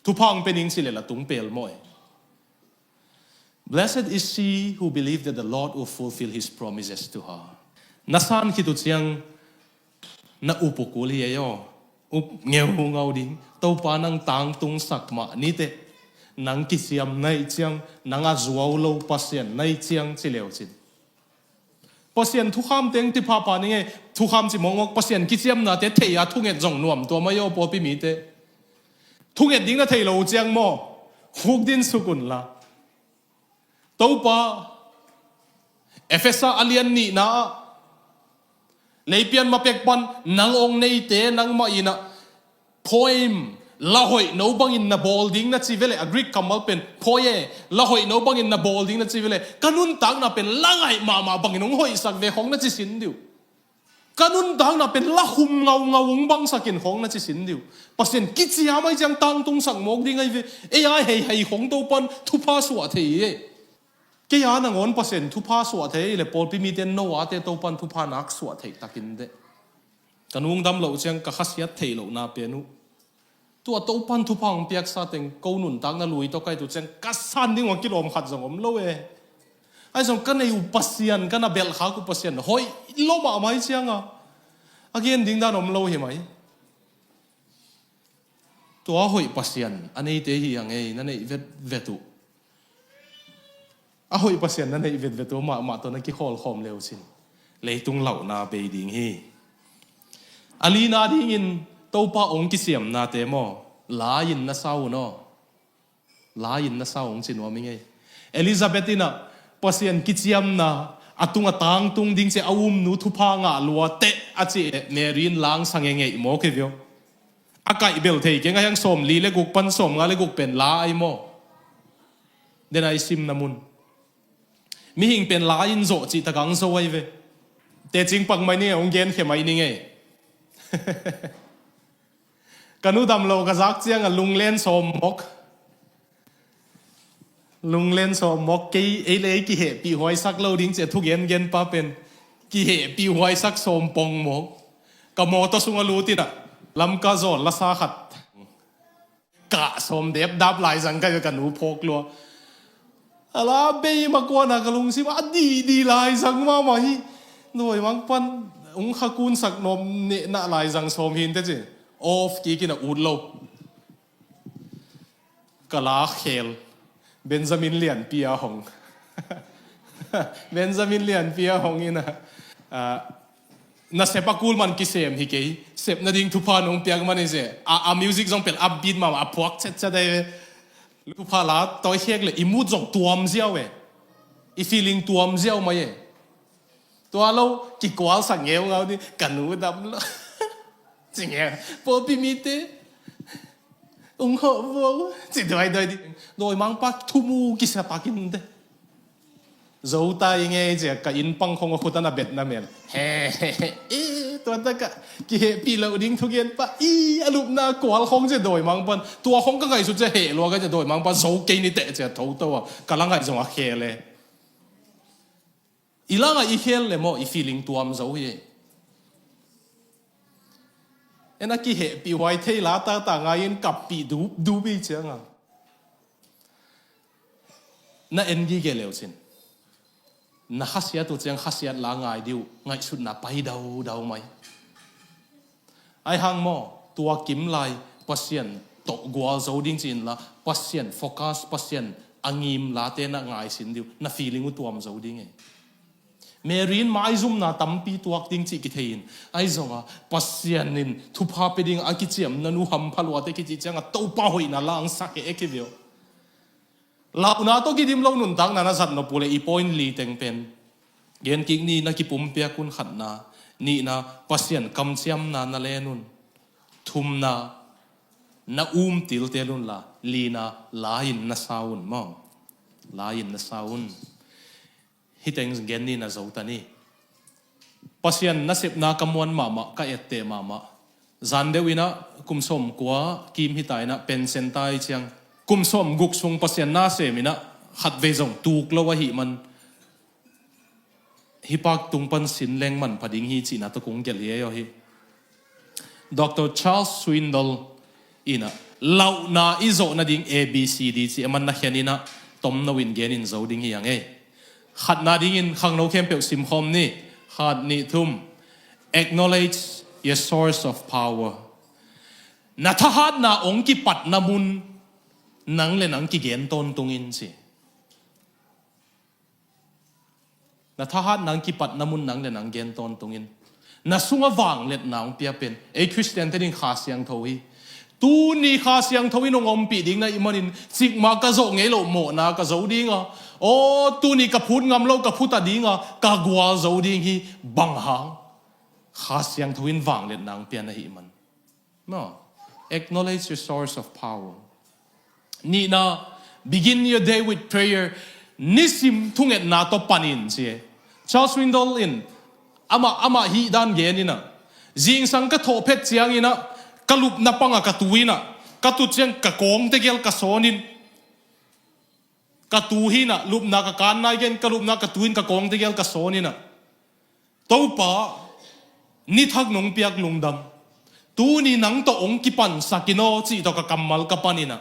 Thuphang pe ning ci lela tung pel maw e. Blessed is she who believed that the Lord will fulfill his promises to her. Na san khit uh ciang na up uh kul hi ei aw. Up ngeungau ding. Topa nang tangtung sak mah nite. Nang kiciam naih ciang, nang a zuau lo Pasian naih ciang ci leu cin. Pasian thukham teng ti phapha ning e, thukham ci mawkmawk, Pasian kiciamnate thei a thunget zong nuam tua mai aw pawlpi mite. Thunget ding na thei lo uh ciang maw, khuk din suk unla. Topa, Efesa a lian nihna ah, leipian mapek pan nang ong neite nangmah inah, poem, la hoih no bangin na bawl ding na ci vele, a Greek kammal pen poe, la hoih no bangin na bawl ding na ci vele, ka nuntakna pen la ngaih mahmah bangin hong hoihsak ve khong na ci sin diu. Ka nuntakna pen la hum ngaungau hong bangsakin khawng na ci sin dih uh. Pasian kiciam ahi ciang tangtungsak mawk ding ahi ve. Ei a heihei khawng Topan thupha suah thei hi. Kei a nangawn Pasian thupha suah thei le pawlpi mite Noah te Topan thupha nak suah thei takin deh. Ka nungdam loh ciang ka khasiat theih lohna pen uh. Tua Topan thupha hong piaksa teng ko nuntakna lui tawh kai tu ciang ka san ding hong kilawm khat zong om lo e. Ahi zong ka nei uh Pasian, ka na belhkhak uh Pasian hoih lo mahmah hi cianga a gen ding dan om lo hi mai. Tua hoih Pasian a neite hi a ngei na neih vetvet uh. A hoih Pasian na neih vetvet uh mahmah tawh na kikhawlkhawm leusin leitung lauhna bei ding hi. A lina dingin Topa hong kisiamnate maw, lai-in na sau un aw. Lai-in na sau hong ci nuam i ngei. Elizabeth inah Pasian kiciamna a tunga tangtung ding cia a umnu thupha ngah lua teh a ci eh Mary in langsang e ngeih maw kei vio. A kaih bel thei keng a hiang sawm li le guk pan sawm nga le guk pen la ai maw. Dena i simna mun mihing pen la in zawh cih takang zo ai ve. Tecing pak mai ni hong gen khe mai ni ngei. Ka nu dam lo ka zak cianga lunglen sawm mawk. Lunglen sawm mawk kei ei le ei kihehpih huaisak lo ding cia thugengen pa pen kihehpih huaisak sawm pong mawk. Ka mawtaw sunga lutinah Lamka zawl lasa khat kah sawm depdap laizang ka ka nu phawk lua. Ala bei makuana ka lungsim a didi laizang mama hi. Nuai mang pan ung kha kunsak nuam nehna laizang sawm hinte ci. Off kikin a ut lo. Ka la khel. Benjamin Lianpi a hong. Benjamin Lianpi a hong ina. Na sep a kul man kisem hi kei. Sep nading thupha nong piak man hi se a, a music zong pel upbeat mama a phuak cetcet ai ve. Thupha la tawi khek le i mut zong tuam ziau e. I feeling tuam ziau mai e. Tua lo kikual sak ngeungau ni ka nu dam lo. Ci ngeu pawlpi mite ung hawh vuau ci duaiduai di. Dawimangpa thumu kisia pakin te. Zo ta i ngei cia ka inn pang khong a khut a na bet na mel. He, he, he, e, tua ta ka kihehpih loh ding thugen pa i a lupna kual khong cia dawimang pan tua khong ka ngaihsut cia heh lua ka cia dawimang pa zo kei ni teh cia tho to a ka la ngaih zong a khel e. I la ngaih i khel le maw i feeling tuam zo hi. En a kihehpih huai thei la tata ngai in kappih dup dup i cianga. Na en gige leu cin na khasiat uh ciang khasiat la ngai diu ngaihsutna pai daudau mai. Ai hang maw tua kim lai Pasian tawh gual zo ding ci inla Pasian focus Pasian a ngim late na ngai sin diu na feeling uh tuam zo ding e. Mary in maizumna tampi tuak ding cih kithei in ai zonga Pasian in thupha pe ding a kiciam na nu hampha luate kici cianga Topa hoihna la ang sak he e kivio. Launa tawh kidim lo nuntakna na zat nop uh le i point li teng pen gen kik ni na kipumpiak un khatna nihna Pasian kamciamna na len un thumna na um tiltel un la lina la-in na sa un maw la-in na sa un. Hiteng gen ni na zo ta ni. Pasian nasepna ka muan mahmah ka etteh mahmah. Zan deuh inah kum sawm kua kim hita inah pensen ta i ciang kum sawm guk sung Pasian nasem inah khatvei zong tuk lo ahih man hipak tung pan sin leng manpha ding hi cihna tawh kong gelh hi ei aw hi. Dr Charles Swindoll inah lauhna i zawh nading A B C D ci a man na khian inah tomno in gen in zo ding hi a ngei. Khatna dingin khangno khempeuh simkhawm ni. Khat nih thum. Acknowledge your source of power. Na thahatna ong kipatna mun nang le nang kigen tawntungin ci. Na thahat nang kipatna mun nang le nang gen tawntungin na sunga vangliatna hong pia pen ei Khristiante ding Kha Siangtho hi. Tuni Kha Siangtho in hong ompih ding na ih manin cikmah ka zawh ngei loh mawhna ka zo dinga aw tuni ka phut ngam lo ka phut a dinga ka gual zo ding hi. Bang hang? Kha Siangtho in vangliatna hong pia na hih man. No. Acknowledge your source of power. Nihna, begin your day with prayer. Nisim thungetna tawh panin ci. Charles Swindoll in Amah, amah hih dan gen in ah, zingsang ka thawh phet ciangin ah, ka lupna pangah ka tu in ah, ka tut ciang ka kawng tegel ka sawn in, ka tu hi in ah, lupna ka kan nai gen, ka lupna ka tu in ka kawng tegel ka sawn in ah, Topa, ni thak nong piak lungdam. Tuni nang tawh hong kipansak in aw cih tawh ka kammal ka pan in ah,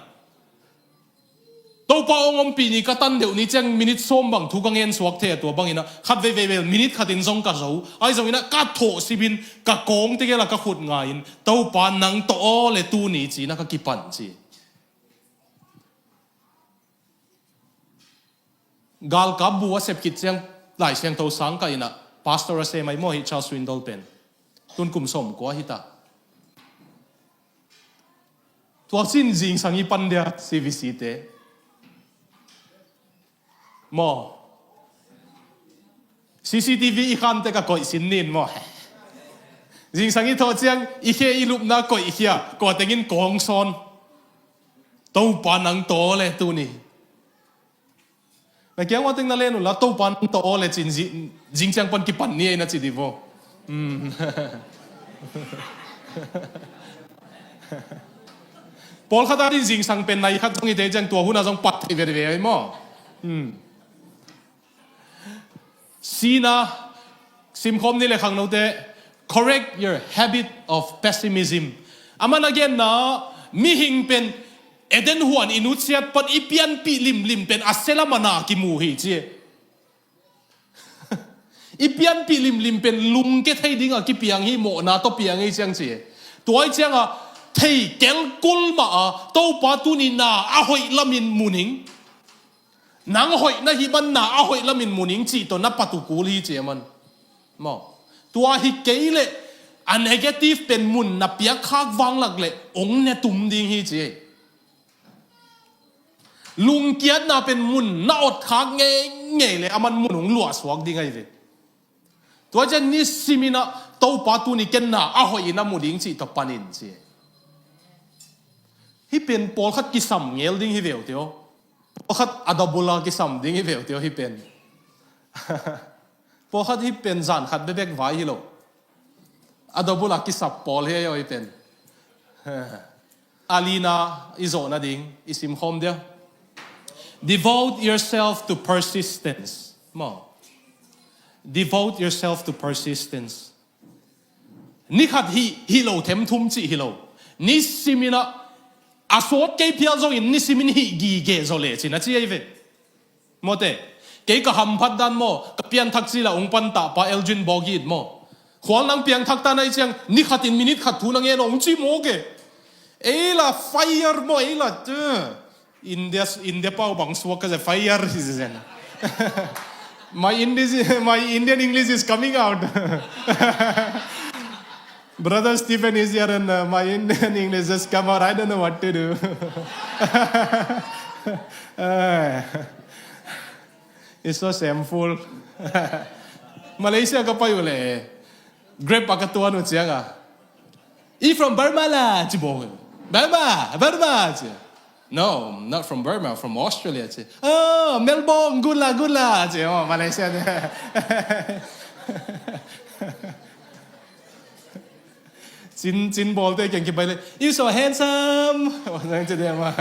Topa hong ompih ni ka tan deuh ni ciang minit sawm bang thu ka ngen suak thei a, tua bangin ah khat veivei bel minit khatin zong ka zo. Ahi zongin ah ka thawh sipin ka kawng tegel ah ka khut nga in, Topa nang tawh aw le tuni ci-in ah ka kipan ci. Galkap bu a sep khit ciang Lai Siangtho sang kah in ah pastor a sem ahi maw hih Charles Swindoll pen. Tun kum sawmkua hi ta. Tua sin zingsang i pan dia C V C te maw, C C T V i khante ka koih sin nin maw. Zingsang i thawh ciang i khe i lupna koih khia, kua tengin kawng sawn. Topa nang tawh le tuni. Na kiang ua teng na len uh la, Topa nang tawh aw le cin zi-, zing ciang pan kipan ni ei na ci di vo. Hmm. Pawlkhat a din zingsang pen nai khat zong i te ciang tua hun a zong pat thei veve ei maw. Hmm. Sina, simkhawm ni le khangnote, correct your habit of pessimism. Aman a genna, mihing pen Eden huan i nutsiat pan i pianpih limlim pen a selam a na kimu hi ci. I pianpih limlim pen lungke thei ding a kipiang hi, mawhna tawh piang hi ciang ci. Tua hi ciang a thei kelkul mah a, Topa tuni na a hoih lamin mu ning. Nang hoih na hih man na a hoih lamin mu ning cih tawh na pat uh kul hi ci a man. Maw. Tua hi kei leh a negative pen mun na piak khak vanglak leh ong ne tum ding hi ci. Lungkiatna pen mun na ot khak ngeingei leh a man mun ong luahsuak ding ahi ve. Tua ciang nisimin ah Topa tuni ken na a hoih in a mu ding cih tawh panin ci. Hih pen pawlkhat kisam ngel ding hi veu teo. Pawlkhat a double a kisam ding hi veu teo hih pen. Pawlkhat hih pen zan khat bebek vai hi lo. A double a kisap pawl hi ei aw hih pen. Alina i zawh nading i simkhawm dia. Devote yourself to persistence. Maw. Devote yourself to persistence. Ni khat hih, hih lo them thum cih hi lo. Nisimin ah a sawt kei phial zongin nisimin hih gige zaw le cin a ci ahi ve. Mawte, kei ka hamphat dan maw, ka pianthak cil a ung pantahpa Elgin Bawgit maw. Khual nang piangthak ta na hi ciang, ni khatin minit khat thu na ngen ung ci mawk e. Ei la fire maw, ei la, eh, India, India pau bang suak ka zia fire hi zen. My English, my Indian English is coming out. Brother Stephen is here and, uh, my Indian English just come out. I don't know what to do. Eh, it's so shameful. Malaysia ka pai uh leh, Grab a ka tuan uh ciang a, "You from Burma la?" ci bawk. "Burma, Burma," ci. "No, not from Burma, from Australia," ci. "Oh, Melbourne, good la, good la," ci. Oh, Malaysia. Cin, cin bawlte kiang kipai le, "You so handsome." Ci dia ma.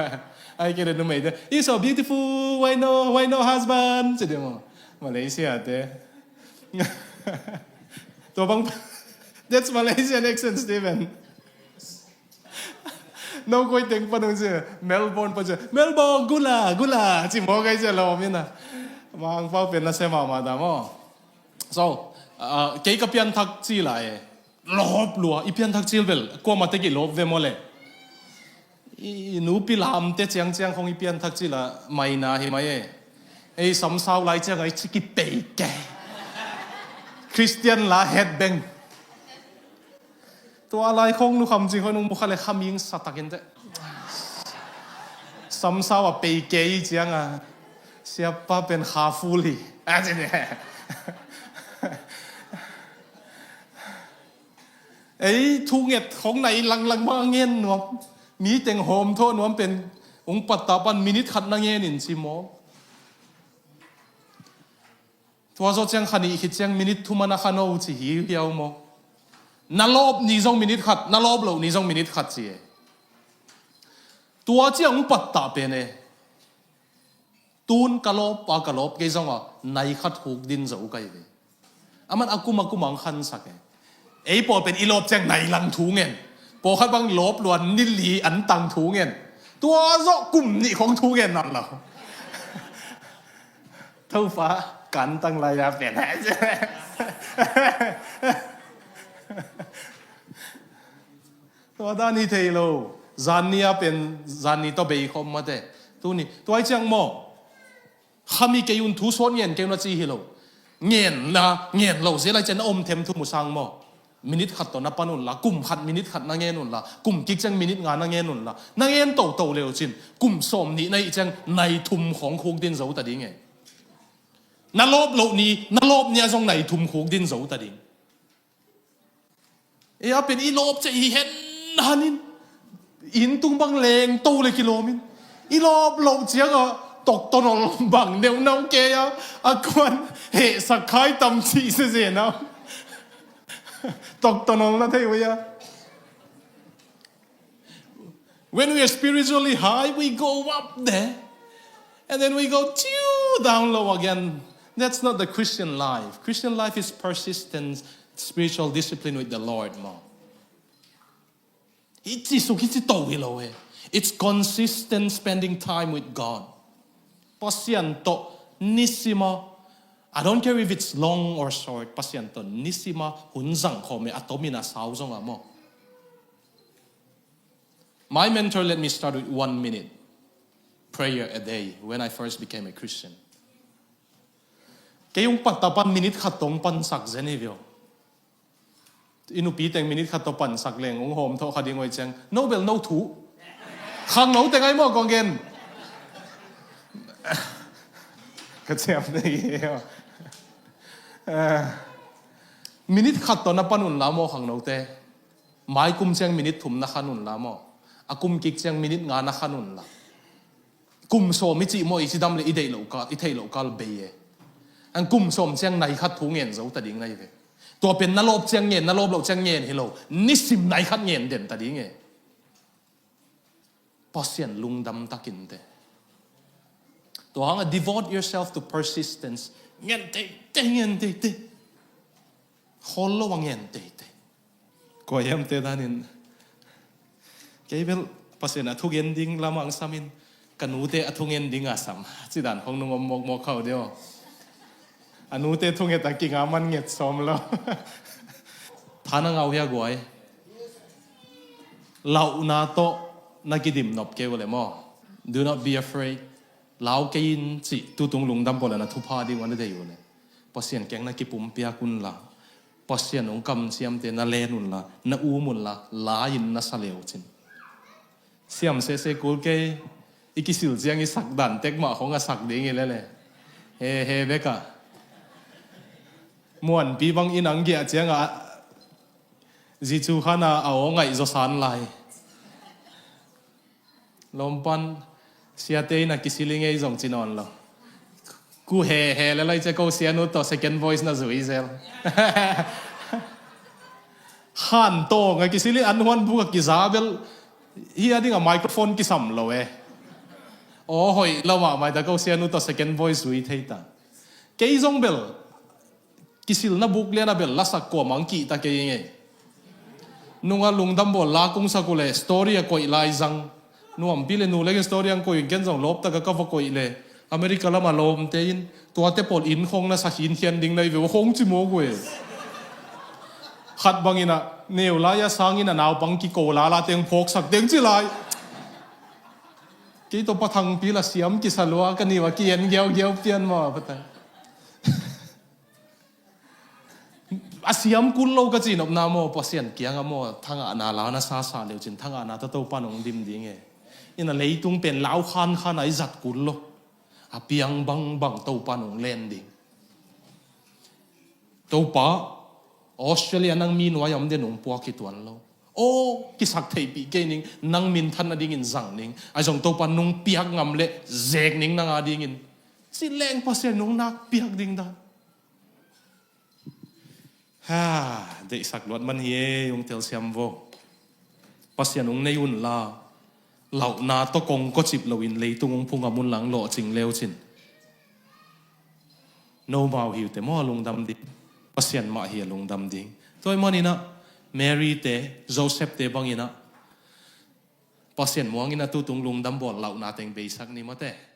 Ai kei le numei te, "You so beautiful, why no, why no husband?" Ci dia ma. Malaysia te. Tua bang, that's Malaysian accent, Stephen. No koi teng pa nung ci, Melbourne pa ci, "Melbourne, good la, good la," ci mawk ai ci a lawm in a. Mangpau pen na sia mahmah ta maw. So, uh, kei ka pianthak cil a e. Lawp lua, i pianthak cil bel, kuamah tek i lawp ve maw le. I, i nupi lamte ciangciang khong i pianthak cil a maina hi mai e. Ei samsau lai ciang a i ci kipei kei. Christian la het beng. Tua lai khong nukham cing khong nung mukha le khaming sa takin te. Samsau a pei kei ciang a. Siapa pen kha ful hi. A ci ne. Ei, thunget khong nai langlang mah ngen nuam. Mi teng hawm thawh nuam pen ung patta pan minute khat na ngen in ci maw. Tua zawh ciang kha nih khit ciang minit thum a na kha no ci hi hiau maw? Na lawp ni zong minit khat, na lawp loh ni zong minit khat ci e. Tua ciang hong pattah pen e. Tun ka lawp pa ka lawp kei zong a nai khat huk din zo ka hi ve. Aman a kum a kum ang khansak e. Ei pawl pen i lawp ciang nai lang thu ngen. Pawlkhat bang lawp luan ni li an tang thu ngen. Tua zawh kum nih khong thu ngen nak lo. Topa kan tang lai a pen. Tua dan hi thei lo. Zanni a pen zanni tawh bei khawm mate. Tuni tua hi ciang maw? Khami kei un thu sawt ngen kei un a ci hi lo. Ngen la ngen lo zia lai cian na om them thu mu sang maw? Minit khat tawh na pan un la, kum khat minit khat na ngen un la, kum kik ciang minit nga na ngen un la, na ngen toto leu cin kum sawm nih na ih ciang nai thum khawng khuk din zo ta ding e. Na lawp loh ni, na lawp ni a zong nai thum khuk din zo ta ding. E a pen i lawp ciah i hen hanin inn tung bang leng to le kilawmin i lawp loh ciangah toktonol bang neunau kei a a kuan hehsak khai tam cih se zen a toktonol na thei ui a. When we are spiritually high, we go up there. And then we go tew down low again. That's not the Christian life. Christian life is persistent spiritual discipline with the Lord maw? Hici suk hici to hi lo e. It's consistent spending time with God. Pasian tawh nisima. I don't care if it's long or short. Pasian tawh nisima hun zang khawm e a tomin a sau zong a maw? My mentor let me start with one minute prayer a day when I first became a Christian. Kei hong pattah pan minit khat tawh hong pansak zen hi vio. I nupi teng minit khat tawh pansak leng hong hawm thawh kha ding oi ciang no bel no thu. Khang no teng ai maw kong gen. Ka ciam nei hi. Minit khat tawh na pan un la maw khang note. Mai kum ciang minit thum na khan un la maw? A kum kik ciang minit nga na khan un la. Kum sawm i cih maw i cidam le i deih loh kal, i theih loh kal bei e. An kum sawm ciang nai khat thu ngen zo ta ding nai ve. Tua pen na lawp ciang ngen, na lawp loh ciang ngen hi lo. Nisim nai khat ngen den ta ding e. Pasian lungdam takin te. Tua hangah devote yourself to persistence. Ngen teitei, ngen teitei. Khol lo a ngen teitei. Kua hiamte danin kei bel Pasian a thugen ding lamah ang samin ka nute a thungen ding a sam. Cidan hong nung om mawkmawk khau deuh. A nute thunget a kinga man nget sawm lo. Tha na ngau hia guai. Lauhna tawh na kidim nop kei uh le maw? Do not be afraid. Lau kei in cih tutung lungdam pawl na thupha ding uh na dei uh le. Pasian keng na kipumpiak un la. Pasian hong kamciamte na len un la. Na um un la. La in na sa leu cin. Siam sese kul kei i kisil ciang i sak dan tek mah hong a sak ding i lele. He he beka. Muanpi bang in ang giah ciang a zicu khana a aw ngaih zaw san lai. Lawmpan siate in a kisil i ngei zong ci nawn lo. Ku he he le lai cia ko sianu tawh second voice na zui zel. Han tawng a kisil i an huan buk a kiza bel hi a ding a microphone kisam lo e. Aw hoih lo mahmah ta ko sianu tawh second voice zui thei ta. Kei zong bel kisilna buk lian a bel lasak kuamah ang kihta kei ngei. Nunga lungdam bawl la kungsak uh le story a koih lai zang. Nuampi le nu lengin story ang koih in ken zong lawptaka ka va koih le America lama lawmte in tuate pawl inn khong na sakhin khian ding nai ve uh khong ci mawk uh e. Khat bangin ah neu lai a sangin a naupang kiko lala teng phawksak teng ci lai. Kei tawh pathangpi la siam kisa lua ka niu a ki-en giaugiau pian maw patai. A siam kul lo ka cihnopna maw Pasian kianga maw thangahna la na sasa leucin thangahna ta Topa nong dim ding e. Ina leitung pen lau khankhan a i zat kul lo. A piang bangbang Topa nong len ding. Topa Australia nang mi nuai a om dia nong puak hi tuan lo. Aw kisak theihpih kei ning nang minthan nadingin zang ning. Ai zong Topa nong piak ngam le zek ning nanga dingin. Ci leng Pasian nong nak piak ding dan. Ha, deihsak luat man hi e, ung telsiam vo. Pasian ung nei unla, lauhna tawh kong kawcip loin leitung ung phungam unla, ung lawhcing leucin. Nomau hi uh teh maw a lungdam ding. Pasian mah hi a lungdam ding. Tua ahih maninah Mary te, Joseph te banginah Pasian muanginah tutung lungdam bawl, lauhna teng beisak ni maw te.